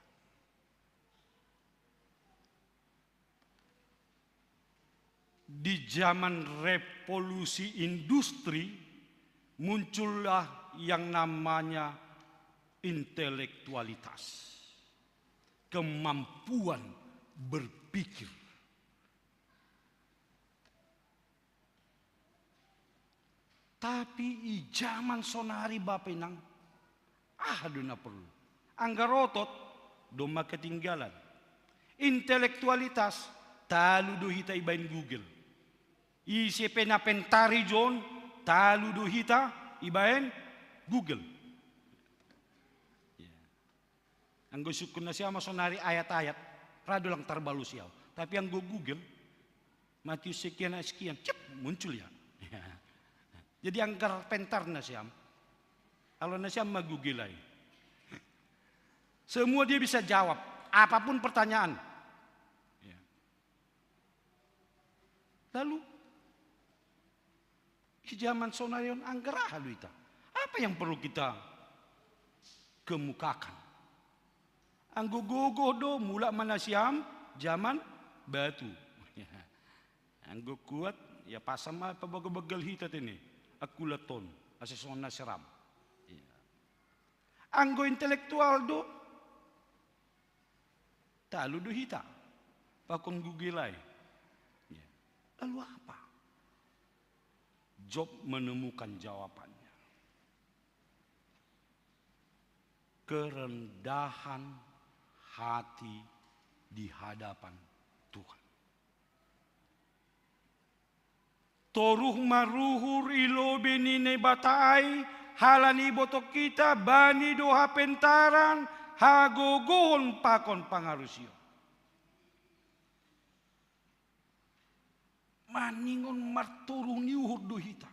Di zaman revolusi industri, muncullah yang namanya intelektualitas, kemampuan berpikir. Tapi i zaman sonari bapa inang, aha do na porlu? Anggar otot, domma ketinggalan. Intelektualitas, talu do hita ibaen Google. Ise pe na pentar ijon, talu do hita ibaen Google. Ya. Anggo isungkun nasiam sonari ayat-ayat, ra do lang tarbalusi au. Tapi anggo Google, Matius sekian ayat sekian, cep, muncul ya. Jadi anggar pentar nasiam. Kalau nasiam ma Google ai. Semua dia bisa jawab, apapun pertanyaan. Ya. Lalu, di zaman sonari on anggar aha do hita? Apa yang perlu kita kemukakan? Anggo gogo do, mulak ma nasiam zaman batu. Anggo kuat, ya pasam ma pabagel-bagel hita tene, angkulat on, asa songon na seram. Iya. Anggo intelektual do, talu do hita pakon Google ai. Iya. Lalu apa? Job menemukan jawabannya. Kerendahan hati di hadapan Tuhan. Toruh maruhur i lobei ni Naibata ai, halani iboto hita bani do hapentaran, hagogoon pakon pangarusion. Maningon martoruh ni uhur do hita.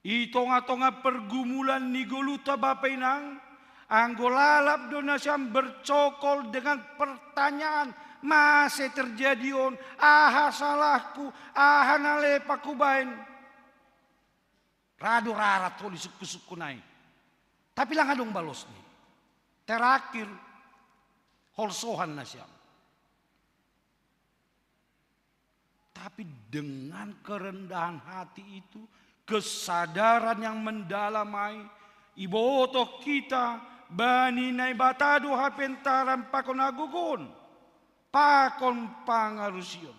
I tonga-tonga pergumulan ni goluhta bapa inang, anggo lalap do nasiam bercokol dengan pertanyaan, mase terjadi on, aha salahku, aha na lepak hubaen. Ra do rarat holi sungkun-sungkun ai. Tapi lang adong balosni. Terakhir, holsohan nasiam. Tapi dengan kerendahan hati itu, kesadaran yang mendalam ai, iboto hita bani Naibata do hapentaran pakon hagogoon, pakon pangarusion.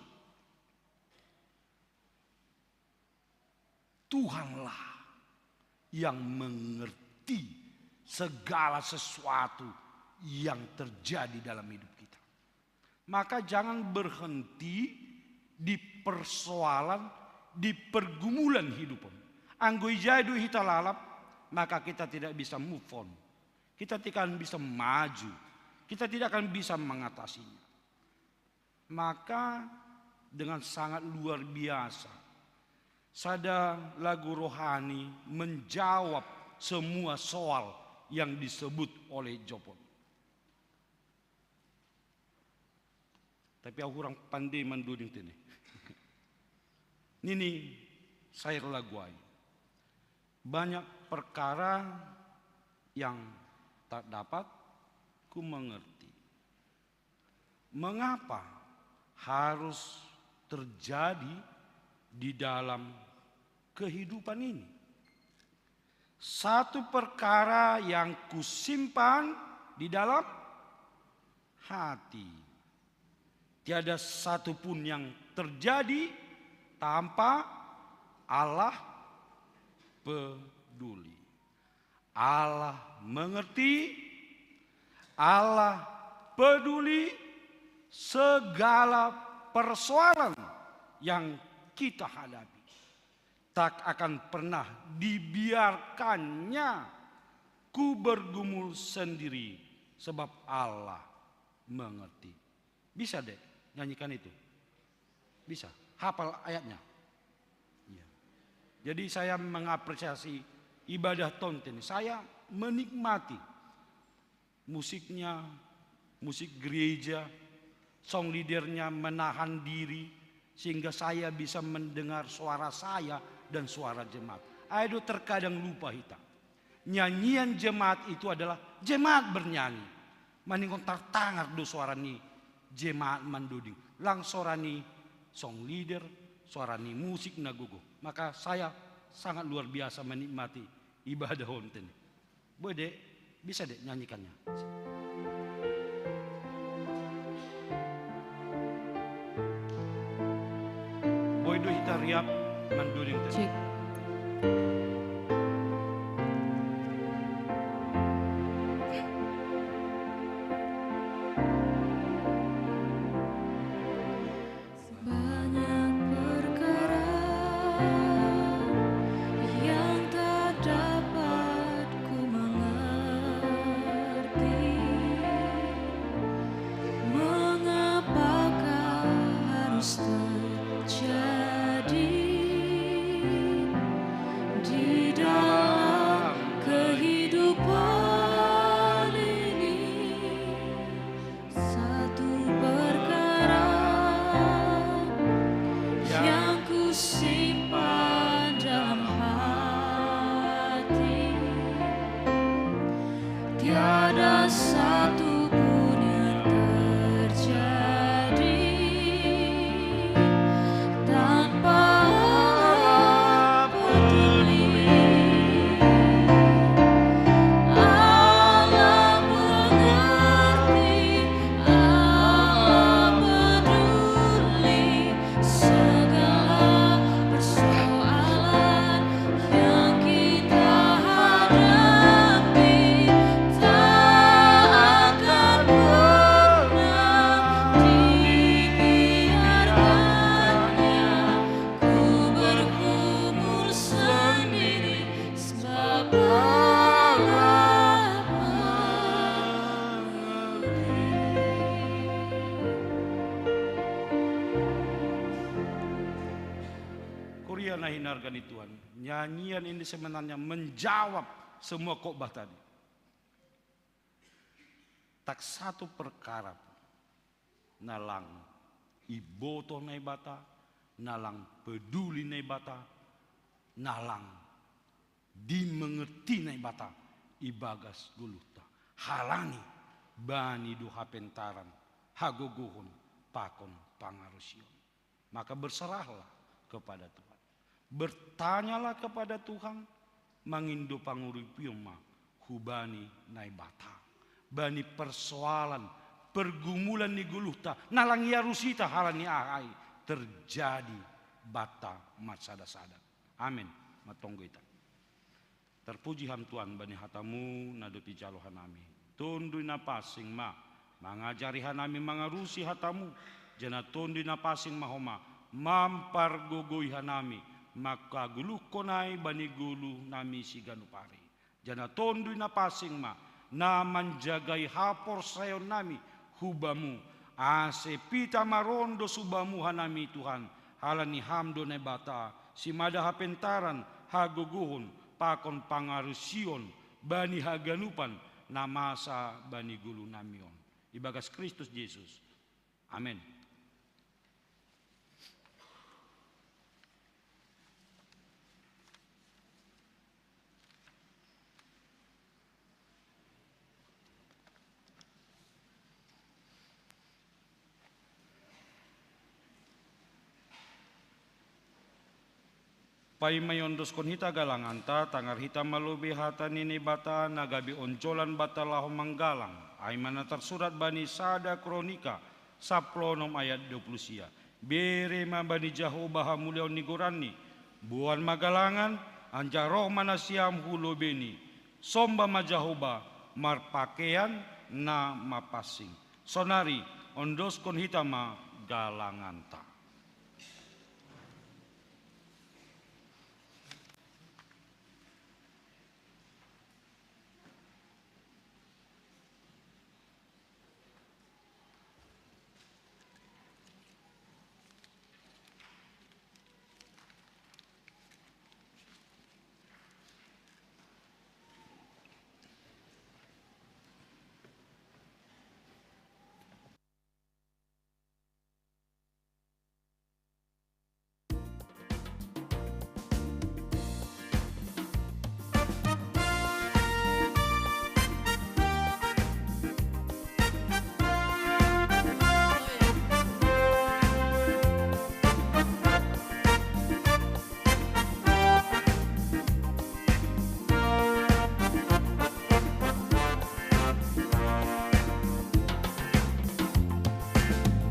Tuhanlah yang mengerti segala sesuatu yang terjadi dalam hidup kita. Maka jangan berhenti di persoalan, di pergumulan hidup. Anggo ijai do hita lalap, maka kita tidak bisa move on. Kita tidak akan bisa maju. Kita tidak akan bisa mengatasinya. Maka dengan sangat luar biasa, sada lagu rohani menjawab semua soal yang disebut oleh Job. Tapi au hurang pande mandoding tene. Nini sair laguai. Banyak perkara yang tak dapat ku mengerti. Mengapa harus terjadi di dalam kehidupan ini? Satu perkara yang kusimpan di dalam hati. Tiada satu pun yang terjadi tanpa Allah peduli. Allah mengerti, Allah peduli segala persoalan yang kita hadapi. Tak akan pernah dibiarkannya ku bergumul sendiri, sebab Allah mengerti. Bisa, Dek, nyanyikan itu? Bisa. Hafal ayatnya? Iya. Jadi saya mengapresiasi ibadah tonten. Saya menikmati musiknya, musik gereja, song leadernya menahan diri sehingga saya bisa mendengar suara saya dan suara jemaat. Ayo, terkadang lupa kita. Nyanyian jemaat itu adalah jemaat bernyanyi. Maningon tartangar do suara ni jemaat mandoding. Lang suara ni song leader, suara ni musik na gogo. Maka saya sangat luar biasa menikmati ibadah onten. Boleh, Dek, bisa, Dek, nyanyikannya. Boleh do hita riap mandoding tadi. Cek. Banyak perkara yang tak dapat ku mengerti. Mengapakah harus terjadi di dalam kehidupan ini? Satu perkara yang ku simpan dalam hati, tiada satu pun yang terjadi tanpa Allah peduli. Allah mengerti, Allah peduli segala persoalan yang kita hadapi. Tak akan pernah dibiarkannya ku bergumul sendiri, sebab Allah mengerti. Kuria na hinarga ni Tuhan, nyanyian ini sebenarnya menjawab semua khotbah tadi. Tak satu perkara pun na lang iboto Naibata, na lang peduli Naibata, na lang dimengerti Naibata ibagas goluhta. Halani bani do hapentaran, hagogohon pakon pangarusion. Maka berserahlah kepada Tuhan. Bertanyalah kepada Tuhan, mangindo panguripion ma hubani Naibata. Bani persoalan, pergumulan ni goluhta, na lang iarusi hita halani aha i, terjadi banta marsada-sada. Amen. Matonggo hita. Terpuji Ham Tuhan bani hatamu na dob ijalo hanami. Tonduy Napansing ma mangajari hanami mangarusi hatamu, janah Tonduy Napansing ma homa mampargogoi hanami mangkaguluhon ai bani gulu nami siganup ari. Janah Tonduy Napansing ma na manjagai haporsayaon nami hu Bamu, ase pitah ma rondos hu Bamu hanami Tuhan, halani Ham do Naibata, simada hapentaran, hagogohon, pakon pangarusion bani haganupan na masa bani gulu nami on. Ibagas Kristus Jesus. Amen. Paima iondoskon hita galanganta, tangar hita ma lobei hata ni Naibata na gabe onjolan banta laho manggalang, ai ma na tarsurat bani sada Kronika sampulu onom ayat dua puluh sia. Bere ma bani Jahowa hamuliaon ni goranni, boan ma galangan, anjaha roh ma nasiam hu lobeini. Somba ma Jahowa marpakeian na mapansing. Sonari ondoskon hita ma galanganta.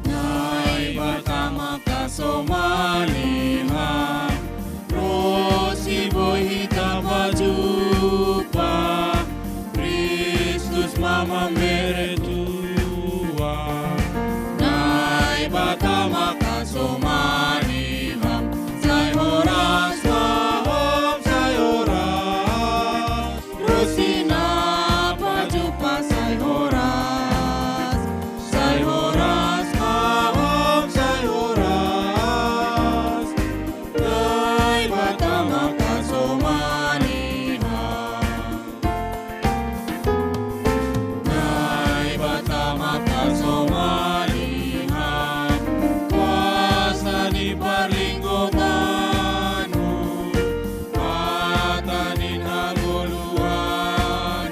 Naibata makasomani Ham, ronsi boi hita pajumpa, Kristus ma mambere tua. Naibata makasomani Ham, sai horas ma Ham, sai horas. Ronsi na pajumpa sai horas, sai horas ma Ham, sai horas. Naibata makasomani Ham. Naibata makasomani Ham, kuasa ni parlinggoman-Mu, hata ni hagoluhan,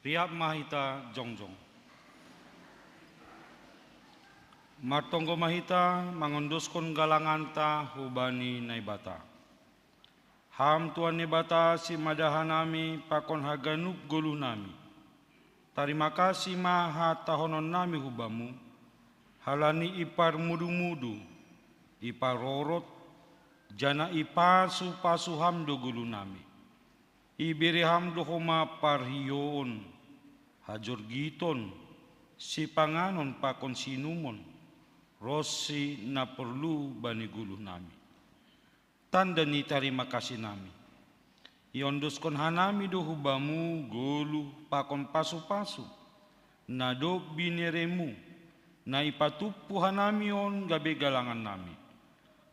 Riap ma hita jongjong. Martonggo ma hita mangondoskon galanganta hubani Naibata. Ham Tuhan Naibata, simada hanami pakon haganup goluhnami. Tarima kasih ma hatahononnami hu Bamu, halani iparmudu-mudu, iparorot, janah ipasu-pasu Ham do goluhnami. Ibere Ham do homa parhiouon, hajorgiton, sipanganon pakon siinumon, ronsi na porlu bani goluhnami. Tanda ni tarima kasihnami, iondoskon hanami do hu Bamu goluh pakon pasu-pasu, na dob binereMu, na ipatumpu hanami on gabe galangannami.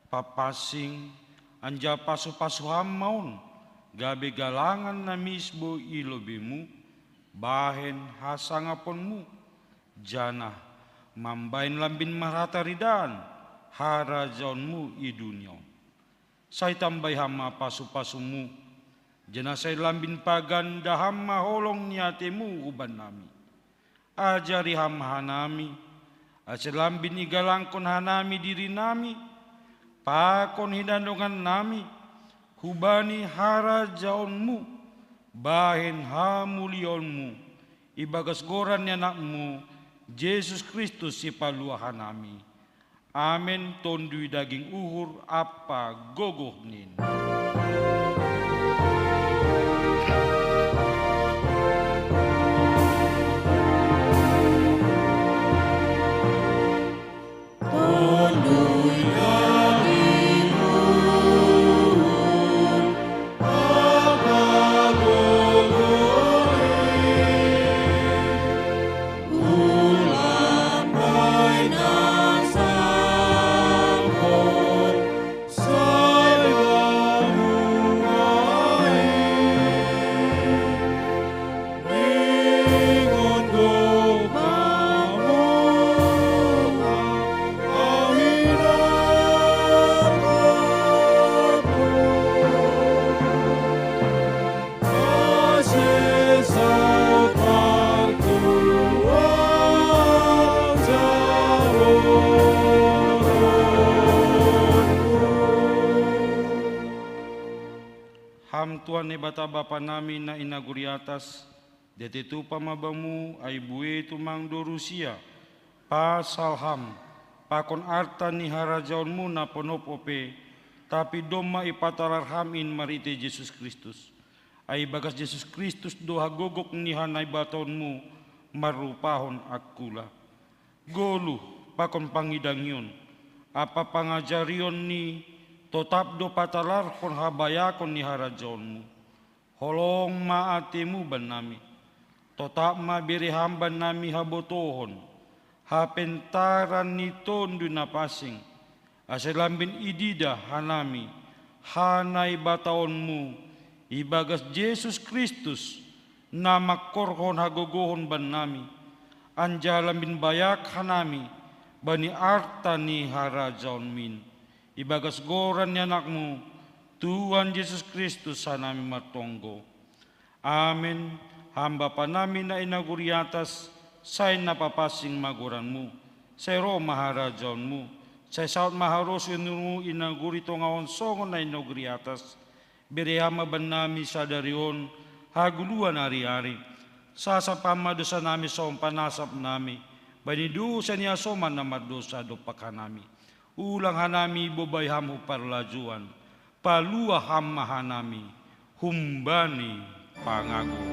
Papansing anjaha pasu-pasu Ham ma on, gabe galangan na misbou i lobeiMu, bahen hasangaponMu, janah mambahen lambin marhataridaan harajaonMu i dunia on. Sai tambai Ham ma pasu-pasuMu, janah sai lambin paganda Ham ma holong ni ateMu hubannami. Ajari Ham ma hanami, ase lambin igalangkon hanami dirinami, pakon hinandongannami, hubani harajaonMu, bahen hamuliaonMu, ibagas goran ni AnakMu, Jesus Kristus Sipaluah hanami. Amen. Tonduy daging uhur ampa gogoh nin. Ham Tuhan Naibata Bapa nami na i nagori atas, diatei tupa ma Bamu, ai buei tumang do rusia, pasal Ham, pakon arta ni harajaonMu na ponop ope, tapi domma ipatalar Ham in marhitei Jesus Kristus. Ai ibagas Jesus Kristus do hagogok ni hanaibataonMu marrupahon angkula. Goluh pakon pangidangion ampa pangajarion ni totap do patalarhon habayakon ni harajaonMu. Holong ma ateMu bannami. Totap ma bere Ham bannami habotohon, hapentaran ni Tonduy Napansing, ase lambin ididah hanami hanaibataonMu ibagas Jesus Kristus, na mangkorhon hagogohon bannami, anjaha lambin bayak hanami bani arta ni harajaonMu in. Ibagas goran ni AnakMu, Tuhan Jesus Kristus, hanami martonggo. Amen. Ham Bapa nami na i nagori atas, sai na papansing ma goranMu, sai roh ma harajaonMu, sai saud ma harosuhonMu i nagori tonga on songon na i nagori atas. Bere Ham ma bannami sadari on hagoluhan ari-ari. Sasap Ham ma dousanami songon panasapnami bani dousa ni hasoman na mardosa dompak hanami. Ulang hanami ibobai Ham hu parlajouan. Paluah Ham ma hanami humbani pangago.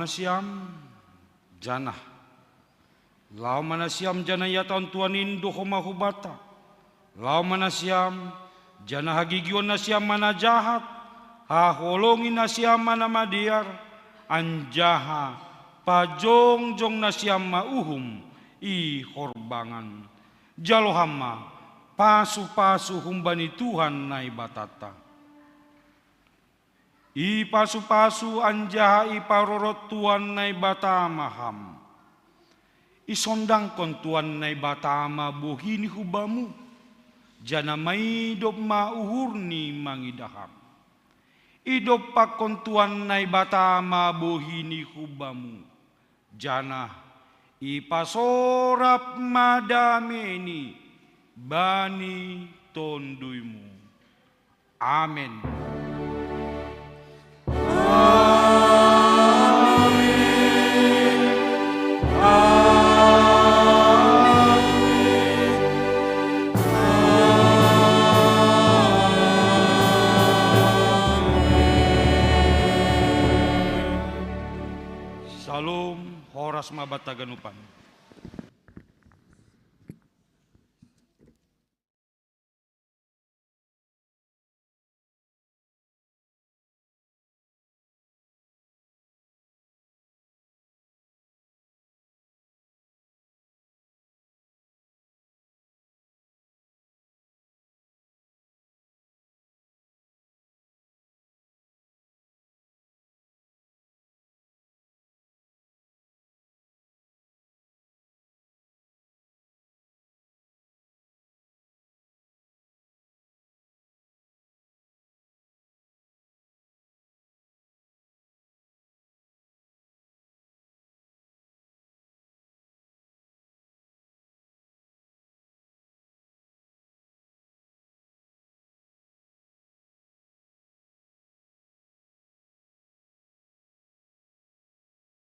Nasiam, janah laho ma nasiam janah ihatahon Tuhan in do homa hubanta. Laho ma nasiam, janah hagigihon nasiam ma na jahat, haholongi nasiam ma na madear, anjaha pajongjong nasiam ma uhum i horbangan. Jalo ham ma pasu-pasu humbani Tuhan Naibatanta. Ipasupasu anjaha iparorot Tuhan Naibata ma ham. Isondangkon Tuhan Naibata ma bohini hu bamu, janah maidop ma uhurni mangidah ham. Idompakkon Tuhan Naibata ma bohini hu bamu, janah ipasorap ma dameini bani tonduymu. Amen. Shalom, horas ma banta haganupan.